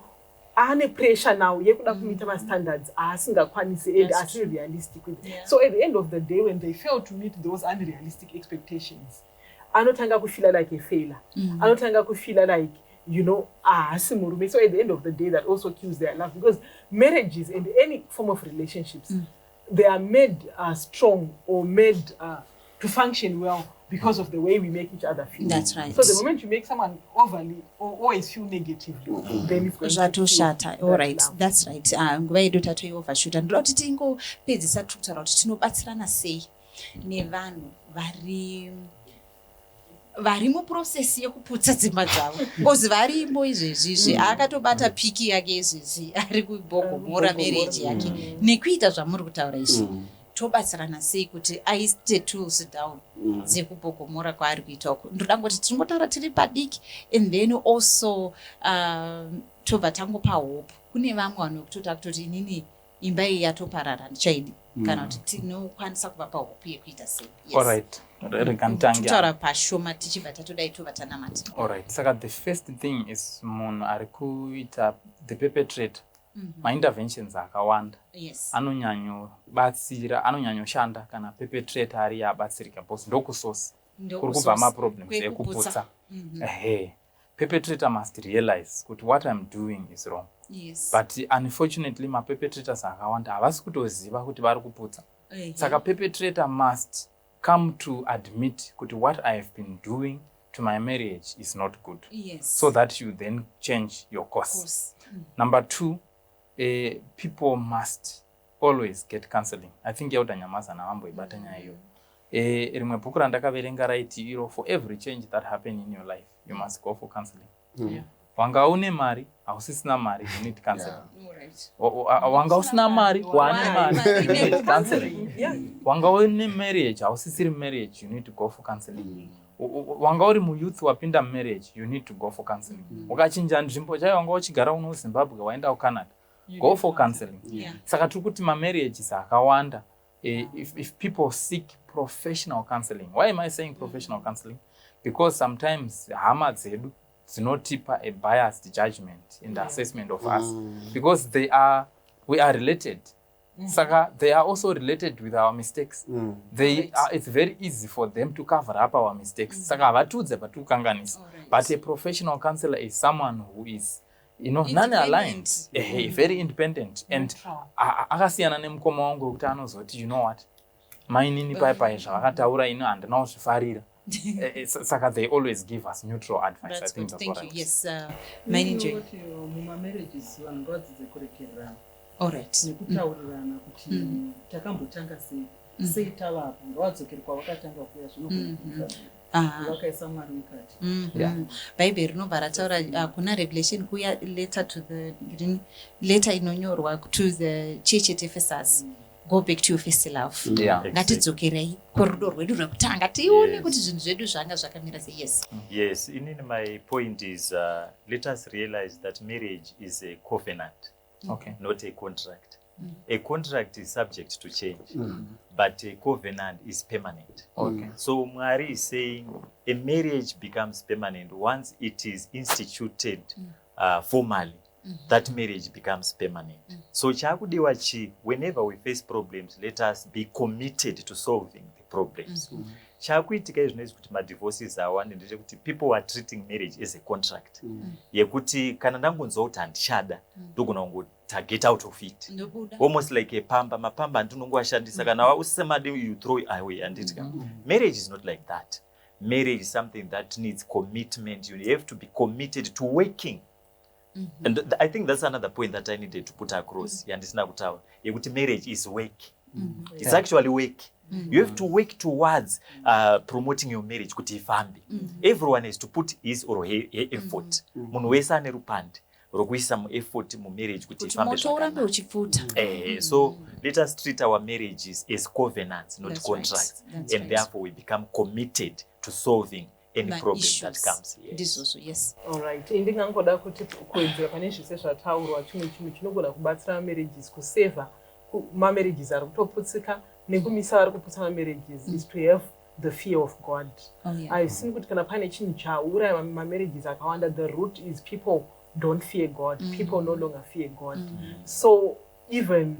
Aane pressure now yekuda kumeeta mastandards aasingakwanisi and asiri realistic with. So at the end of the day, when they fail to meet those unrealistic expectations, anotanga kufeela like a failure. Anotanga kufeela like haasi murume. So at the end of the day, that also kills their love, because marriages and any form of relationships, they are made strong or made to function well because of the way we make each other feel. That's right. So the moment you make someone overly or always feel negatively, then it's going to kill Zvatoshata. that Alright, love. that's right. Ah, nguva yedu tatoiovershoota. Ndoda kuti tingopedzisa, tiri kutaura kuti tinobatsirana sei nevanhu vari muprocess yekuputsa dzimba dzavo, because varimo izvezvizvi. Akatobata piki yake izvezvi, ari kubhogomora marriage yake nekuita zvamuri kutaura izvi. Tobatsirana sei kuti aite tools down dzekubhogomora kwaari kuita uko? Ndoda ngoti tinongotaura tiri padiki and then also tobva tangopa hope kune vamwe vanhu vekutoti akutoti, "Inini imba iyi yatoparara, handichaidi," kana kuti tinokwanisa kuvapa hope yekuita sei? Yes. Alright, rega nditange. Totaura pashoma, tichibva tatodai, tobva tanamata. Alright, saka the first thing is munhu ari kuita, the perpetrator, mainterventions akawanda anonyanyobatsira, anonyanyoshanda kana perpetrator ari abatsirika, because ndokusource kuri kubva maproblems Kwekuputsa. Ekuputsa. Ehe, perpetrator must realize kuti what I'm doing is wrong. But unfortunately, maperpetrators akawanda havasi kutoziva kuti vari kuputsa. Saka perpetrator must come to admit kuti what I have been doing to my marriage is not good, so that you then change your course. Course. Number two, people must always get counseling. I think Elder Nyamazana vamboibata nyaya iyoyo. Rimwe bhuku randakaverenga raiti iro, for every change that happen in your life, you must go for counseling. Wanga une mari, hausisina mari, you need counseling. Wanga usina mari, wane mari, you need counseling. Wanga une marriage, hausisiri marriage, you need to go for counseling. Wanga uri muyouth, wapinda mumarriage, you need to go for counseling. Ukachinja nzvimbo chaiyo, wanga uchigara uno Zimbabwe, waenda kuCanada, go for counseling. Saka tiri kuti mamarriages akawanda, if people seek professional counseling. Why am I saying professional counseling? Because sometimes hama dzedu dzinotipa a biased judgment in the assessment of us, because they are we are related. Saka they are also related with our mistakes. They are, it's very easy for them to cover up our mistakes. Saka havatiudze patiri kukanganisa. But a professional counselor is someone who is non-aligned, very independent and Neutral. Akasiyana nemukoma wangu wekuti anozoti, "You know what, mainini pai pai zvavakataura ino handina kuzvifarira." Saka they always give us neutral advice. That's I think good. that's Thank what you. I would Yes, Mainini Joy. Kuti mumamarriages vanhu ngavadzidze kurekererana nekutaurirana kuti takambotanga sei, sei tavapo. Ngavadzokere kwavakatanga kuya, zvinogona vakaisa Mwari mukati. Bhaibheri rinobva rataura kuna Revelation kuya, letter to the green letter inonyorwa to the church at Ephesus, "Go back to your first love." Ngatidzokerei kurudo rwedu rwekutanga, tione kuti zvinhu zvedu zvanga zvakamira sei. Yes. Yes, inini my point is, let us realize that marriage is a covenant, not a contract. A contract is subject to change, but a covenant is permanent. So Mwari is saying a marriage becomes permanent once it is instituted formally. That marriage becomes permanent. So chakudiwa chi, whenever we face problems, let us be committed to solving the problems. Chakuitika izvino kuti madivorces awande ndechekuti people are treating marriage as a contract yekuti kana ndangonzwa kuti handichada, ndogona kungota get out of it, Ndobuda. Almost like a pamba, mapamba andinongoashandisa, kana usisemadi, you throw it away, handiti ka? Marriage is not like that. Marriage is something that needs commitment. You have to be committed to working, and I think that's another point that I needed to put across yandisina kutaura, yekuti marriage is work. It's actually work. You have to work towards promoting your marriage kuti ifambe. Everyone has to put his or her effort. Munhu wese ane rupande rokuisa mueffort mumarriage kuti Kuti ifambe moto urambe zvakanaka. uchipfuta. So let us treat our marriages as covenants, not That's right. contracts, That's and right. therefore we become committed to solving any Ma problem that issues. comes. Yes. Ndizvozvo, yes. Alright, ndingangoda kuti kuwedzera pane zvese zvataurwa, chimwe chinhu chinogona kubatsira mamarriages kusevha mamarriages ari kutoputsika nekumisa vari kuputsa mamarriages is to have the fear of God. I've seen kuti kana pane chinhu chauraya mamarriages akawanda, the root is people Don't fear God. People no longer fear God. So even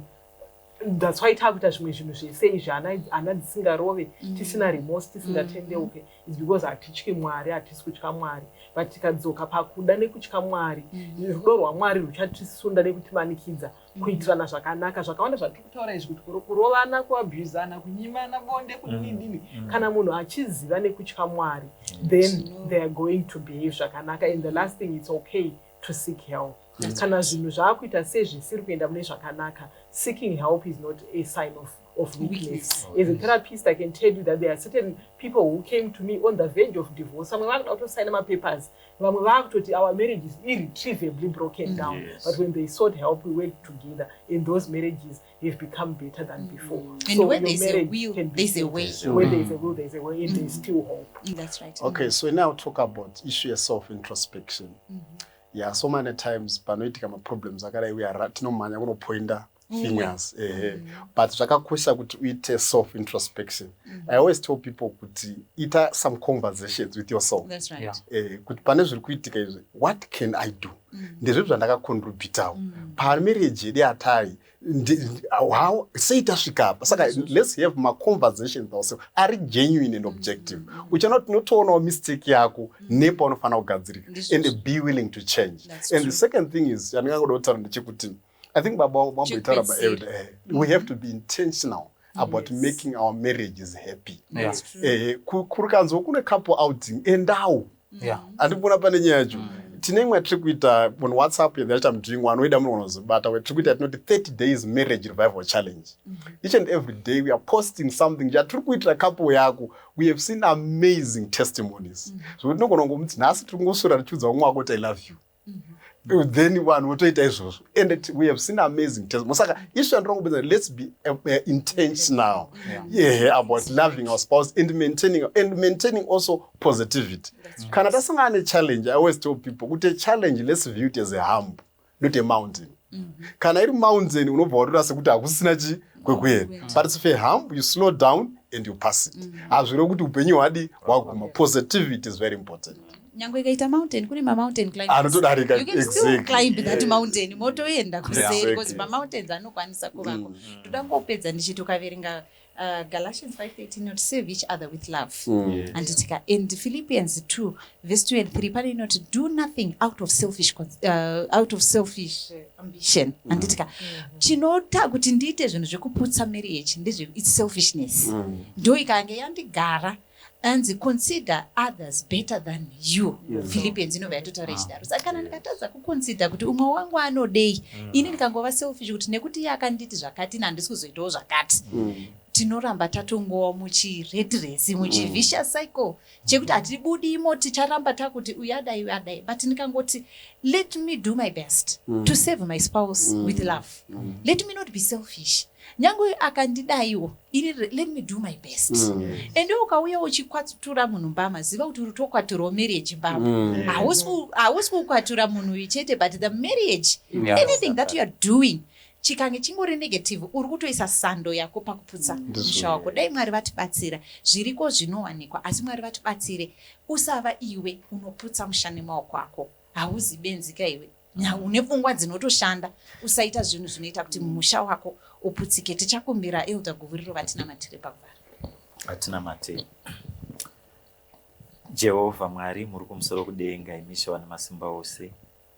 that's why takuita zvimwe zvinhu zvese izvi, hana dzisingarove, tisina remorse, tisingatendeuke, is because hatityi Mwari, hatisi kutya Mwari. But tikadzoka pakuda nekutya Mwari, rudo rwaMwari ruchatisunda nekutimanikidza kuitirana zvakanaka. Zvakawanda zvatiri kutaura izvi, kuti kurovana, kuabhuzana, kunyimana bonde, kudini, kana munhu achiziva nekutya Mwari, then they are going to behave zvakanaka. And the last thing, it's okay to seek help. Kana zvinhu zvaakuita sezvisiri kuenda mune zvakanaka, seeking help is not a sign of weakness. As a therapist, I can tell you that there are certain people who came to me on the verge of divorce. Vamwe vakuda kutosaina mapapers, vamwe vaakutoti our marriage is irretrievably broken down. But when they sought help, we worked together and those marriages have become better than before. And So where your there's a marriage will, can be there's a saved. way. Where there's a will, there's a way, and there's still hope. That's right. Okay, so now talk about issue yeself introspection. Yeah, so many times panoitika maproblems akadai, we are tinomhanya kunopointa fingers, ehe, but zvakakosha kuti uite self introspection. I always tell people kuti ita some conversations with yourself. That's right. Kuti pane zviri kuitika izvi, what can I do? Ndezvipi zvandakacontributawo pamarriage yedu yatari? How sei tasvika apa? Saka let's have maconversations ourselves ari genuine and objective. Uchaona kuti unotoonawo mistake yako nepaunofanira kugadzirika Ndizvozvo. and be willing to change. That's And true. the second thing is, yandingangoda kutaura ndechekuti, I think baba vamboitaura, Chekupedzisira. we have to be intentional about making our marriages happy. Yeah. Kuri kanzwa kune couple outing, endawo. Handikuona pane nyaya yacho. Tine imwe yatiri kuita on WhatsApp that I'm doing, wanoida munogona kuzobata, tiri kuita yatinoti 30 days marriage revival challenge. Each and every day we are posting something chatiri kuitira couple yako. We have seen amazing testimonies, zvokuti tinogona kungomuti nhasi tiri kungoswera tichiudza umwe wako kuti "I love you." Then vanhu votoita izvozvo and we have seen amazing testimonies. Saka isu yandinongobudza, let's be intentional, yeah, about loving our spouse and maintaining also positivity. Kana tasangana nechallenge, I always tell people kuti a challenge, let's view it as a hump, not a mountain. Kana iri mountain, unobva watora sekuti hakusina chi kwekuenda, but if a hump, you slow down and you pass it. Hazvirevi kuti upenyu hwadi hwaguma. Positivity is very important. Nyange ikaita mountain, kune mamountain climbers. Anotodarika, You can still climb that mountain, motoenda kuseri, because mamountains anokwanisa kuvako. Ndoda ngopedza ndichiti ukaverenga Galatians 5:13 inoti, "Serve each other with love." Handitika? And Philippians 2 verse 2 and 3 pane inoti, "Do nothing out of selfish ambition." Handitika? Chinota kuti ndiite zvinhu zvekuputsa marriage ndezve, it's selfishness. Ndo ikange yandigara, anzi, "Consider others better than you." Philippians inobva yatotaura ichidaro. Saka kana ndikatadza kuconsider kuti umwe wangu anodei, ini ndikangova selfish kuti nekuti iye akanditi zvakati, handisi kuzoitawo zvakati, tinoramba tatongova muchirat race, muchivicious cycle chekuti hatibudimo. Ticharamba takuti uyu adai, uyu adai. But ndikangoti, let me do my best to save my spouse with love, let me not be selfish, nyange akandidaiwo ini, let me do my best. Ende ukauya uchikwatura munhu mbama, ziva kuti uri tokwaturao marriage mbama. Hausi kukwatura munhu uyu chete, but the marriage. Anything that you are doing chikange chingori negative, uri kutoisa sando yako pakuputsa musha wako. Dai Mwari vatibatsira. Zviriko zvinowanikwa, asi Mwari vatibatsire. Usava iwe unoputsa musha nemaoko ako. Hauzi benzi ka iwe. Une pfungwa dzinotoshanda. Usaita zvinhu zvinoita kuti musha wako uputsike. Tichakumbira Elder Guvuriro vatinamatire pakuvhara. Atinamatei. Jehovha Mwari muri kumusoro kudenga, imi Ishe vane masimba ose,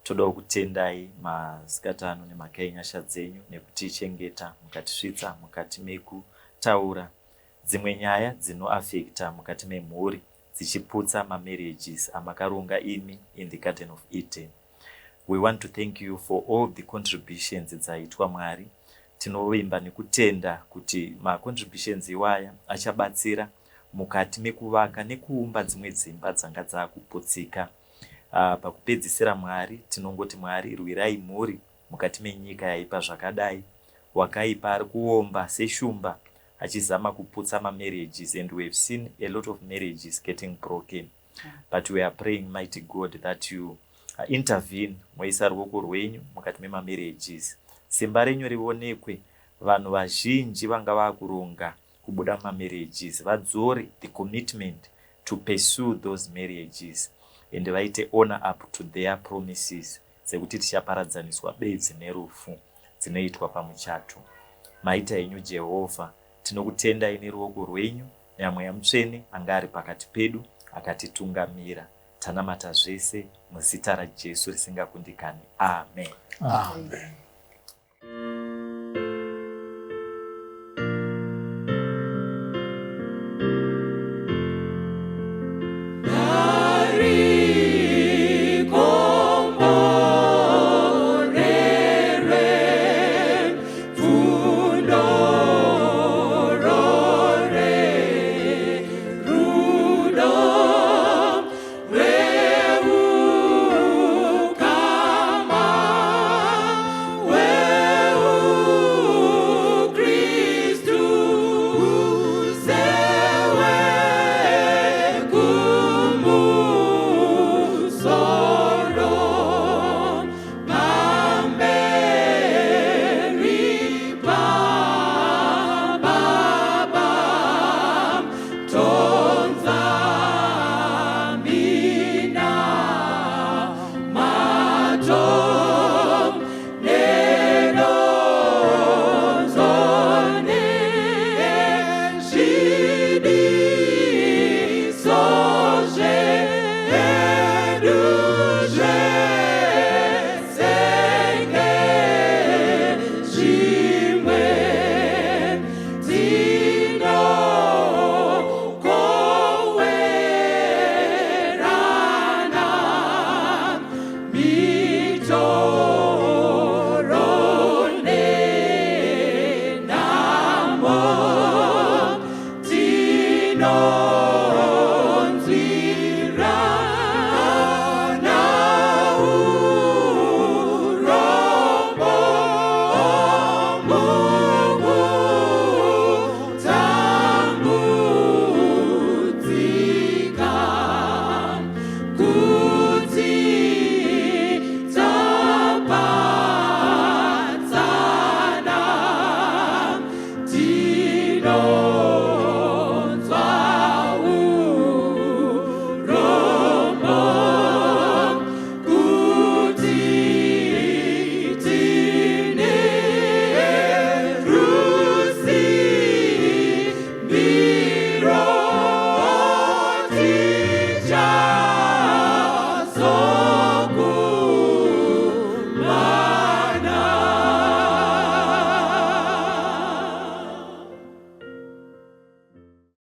todawo kutendai masikati ano nemhaka yenyasha dzenyu nekutichengeta mukatisvitsa mukati mekutaura dzimwe nyaya dzinoafekta mukati memhuri, dzichiputsa mamarriages amakaronga imi in the Garden of Eden. We want to thank you for all the contributions dzaitwa. Mwari, tinovimba nekutenda kuti macontributions iwaya achabatsira mukati mekuvaka nekuumba dzimwe dzimba dzanga dzakuputsika. Pakupedzisira Mwari, tinongoti Mwari, rwirai mhuri mukati menyika yaipa zvakadai. Wakaipa ari kuomba seshumba achizama kuputsa mamarriages, and we have seen a lot of marriages getting broken, but we are praying, mighty God, that you intervene, moisa ruoko rwenyu mukati memamarriages, simba renyu rionekwe. Vanhu vazhinji vanga vakuronga kubuda mumamarriages vadzore the commitment to pursue those marriages and vaite honor up to their promises. dzekuti tichaparadzaniswa bedzi nerufu dzinoitwa pamuchato. Maita henyu Jehovha, tinokutendai neruoko rwenyu naMweya Mutsvene anga ari pakati pedu akatitungamira. Tanamata zvese muzita raJesu risingakundikani. Amen. Amen. No.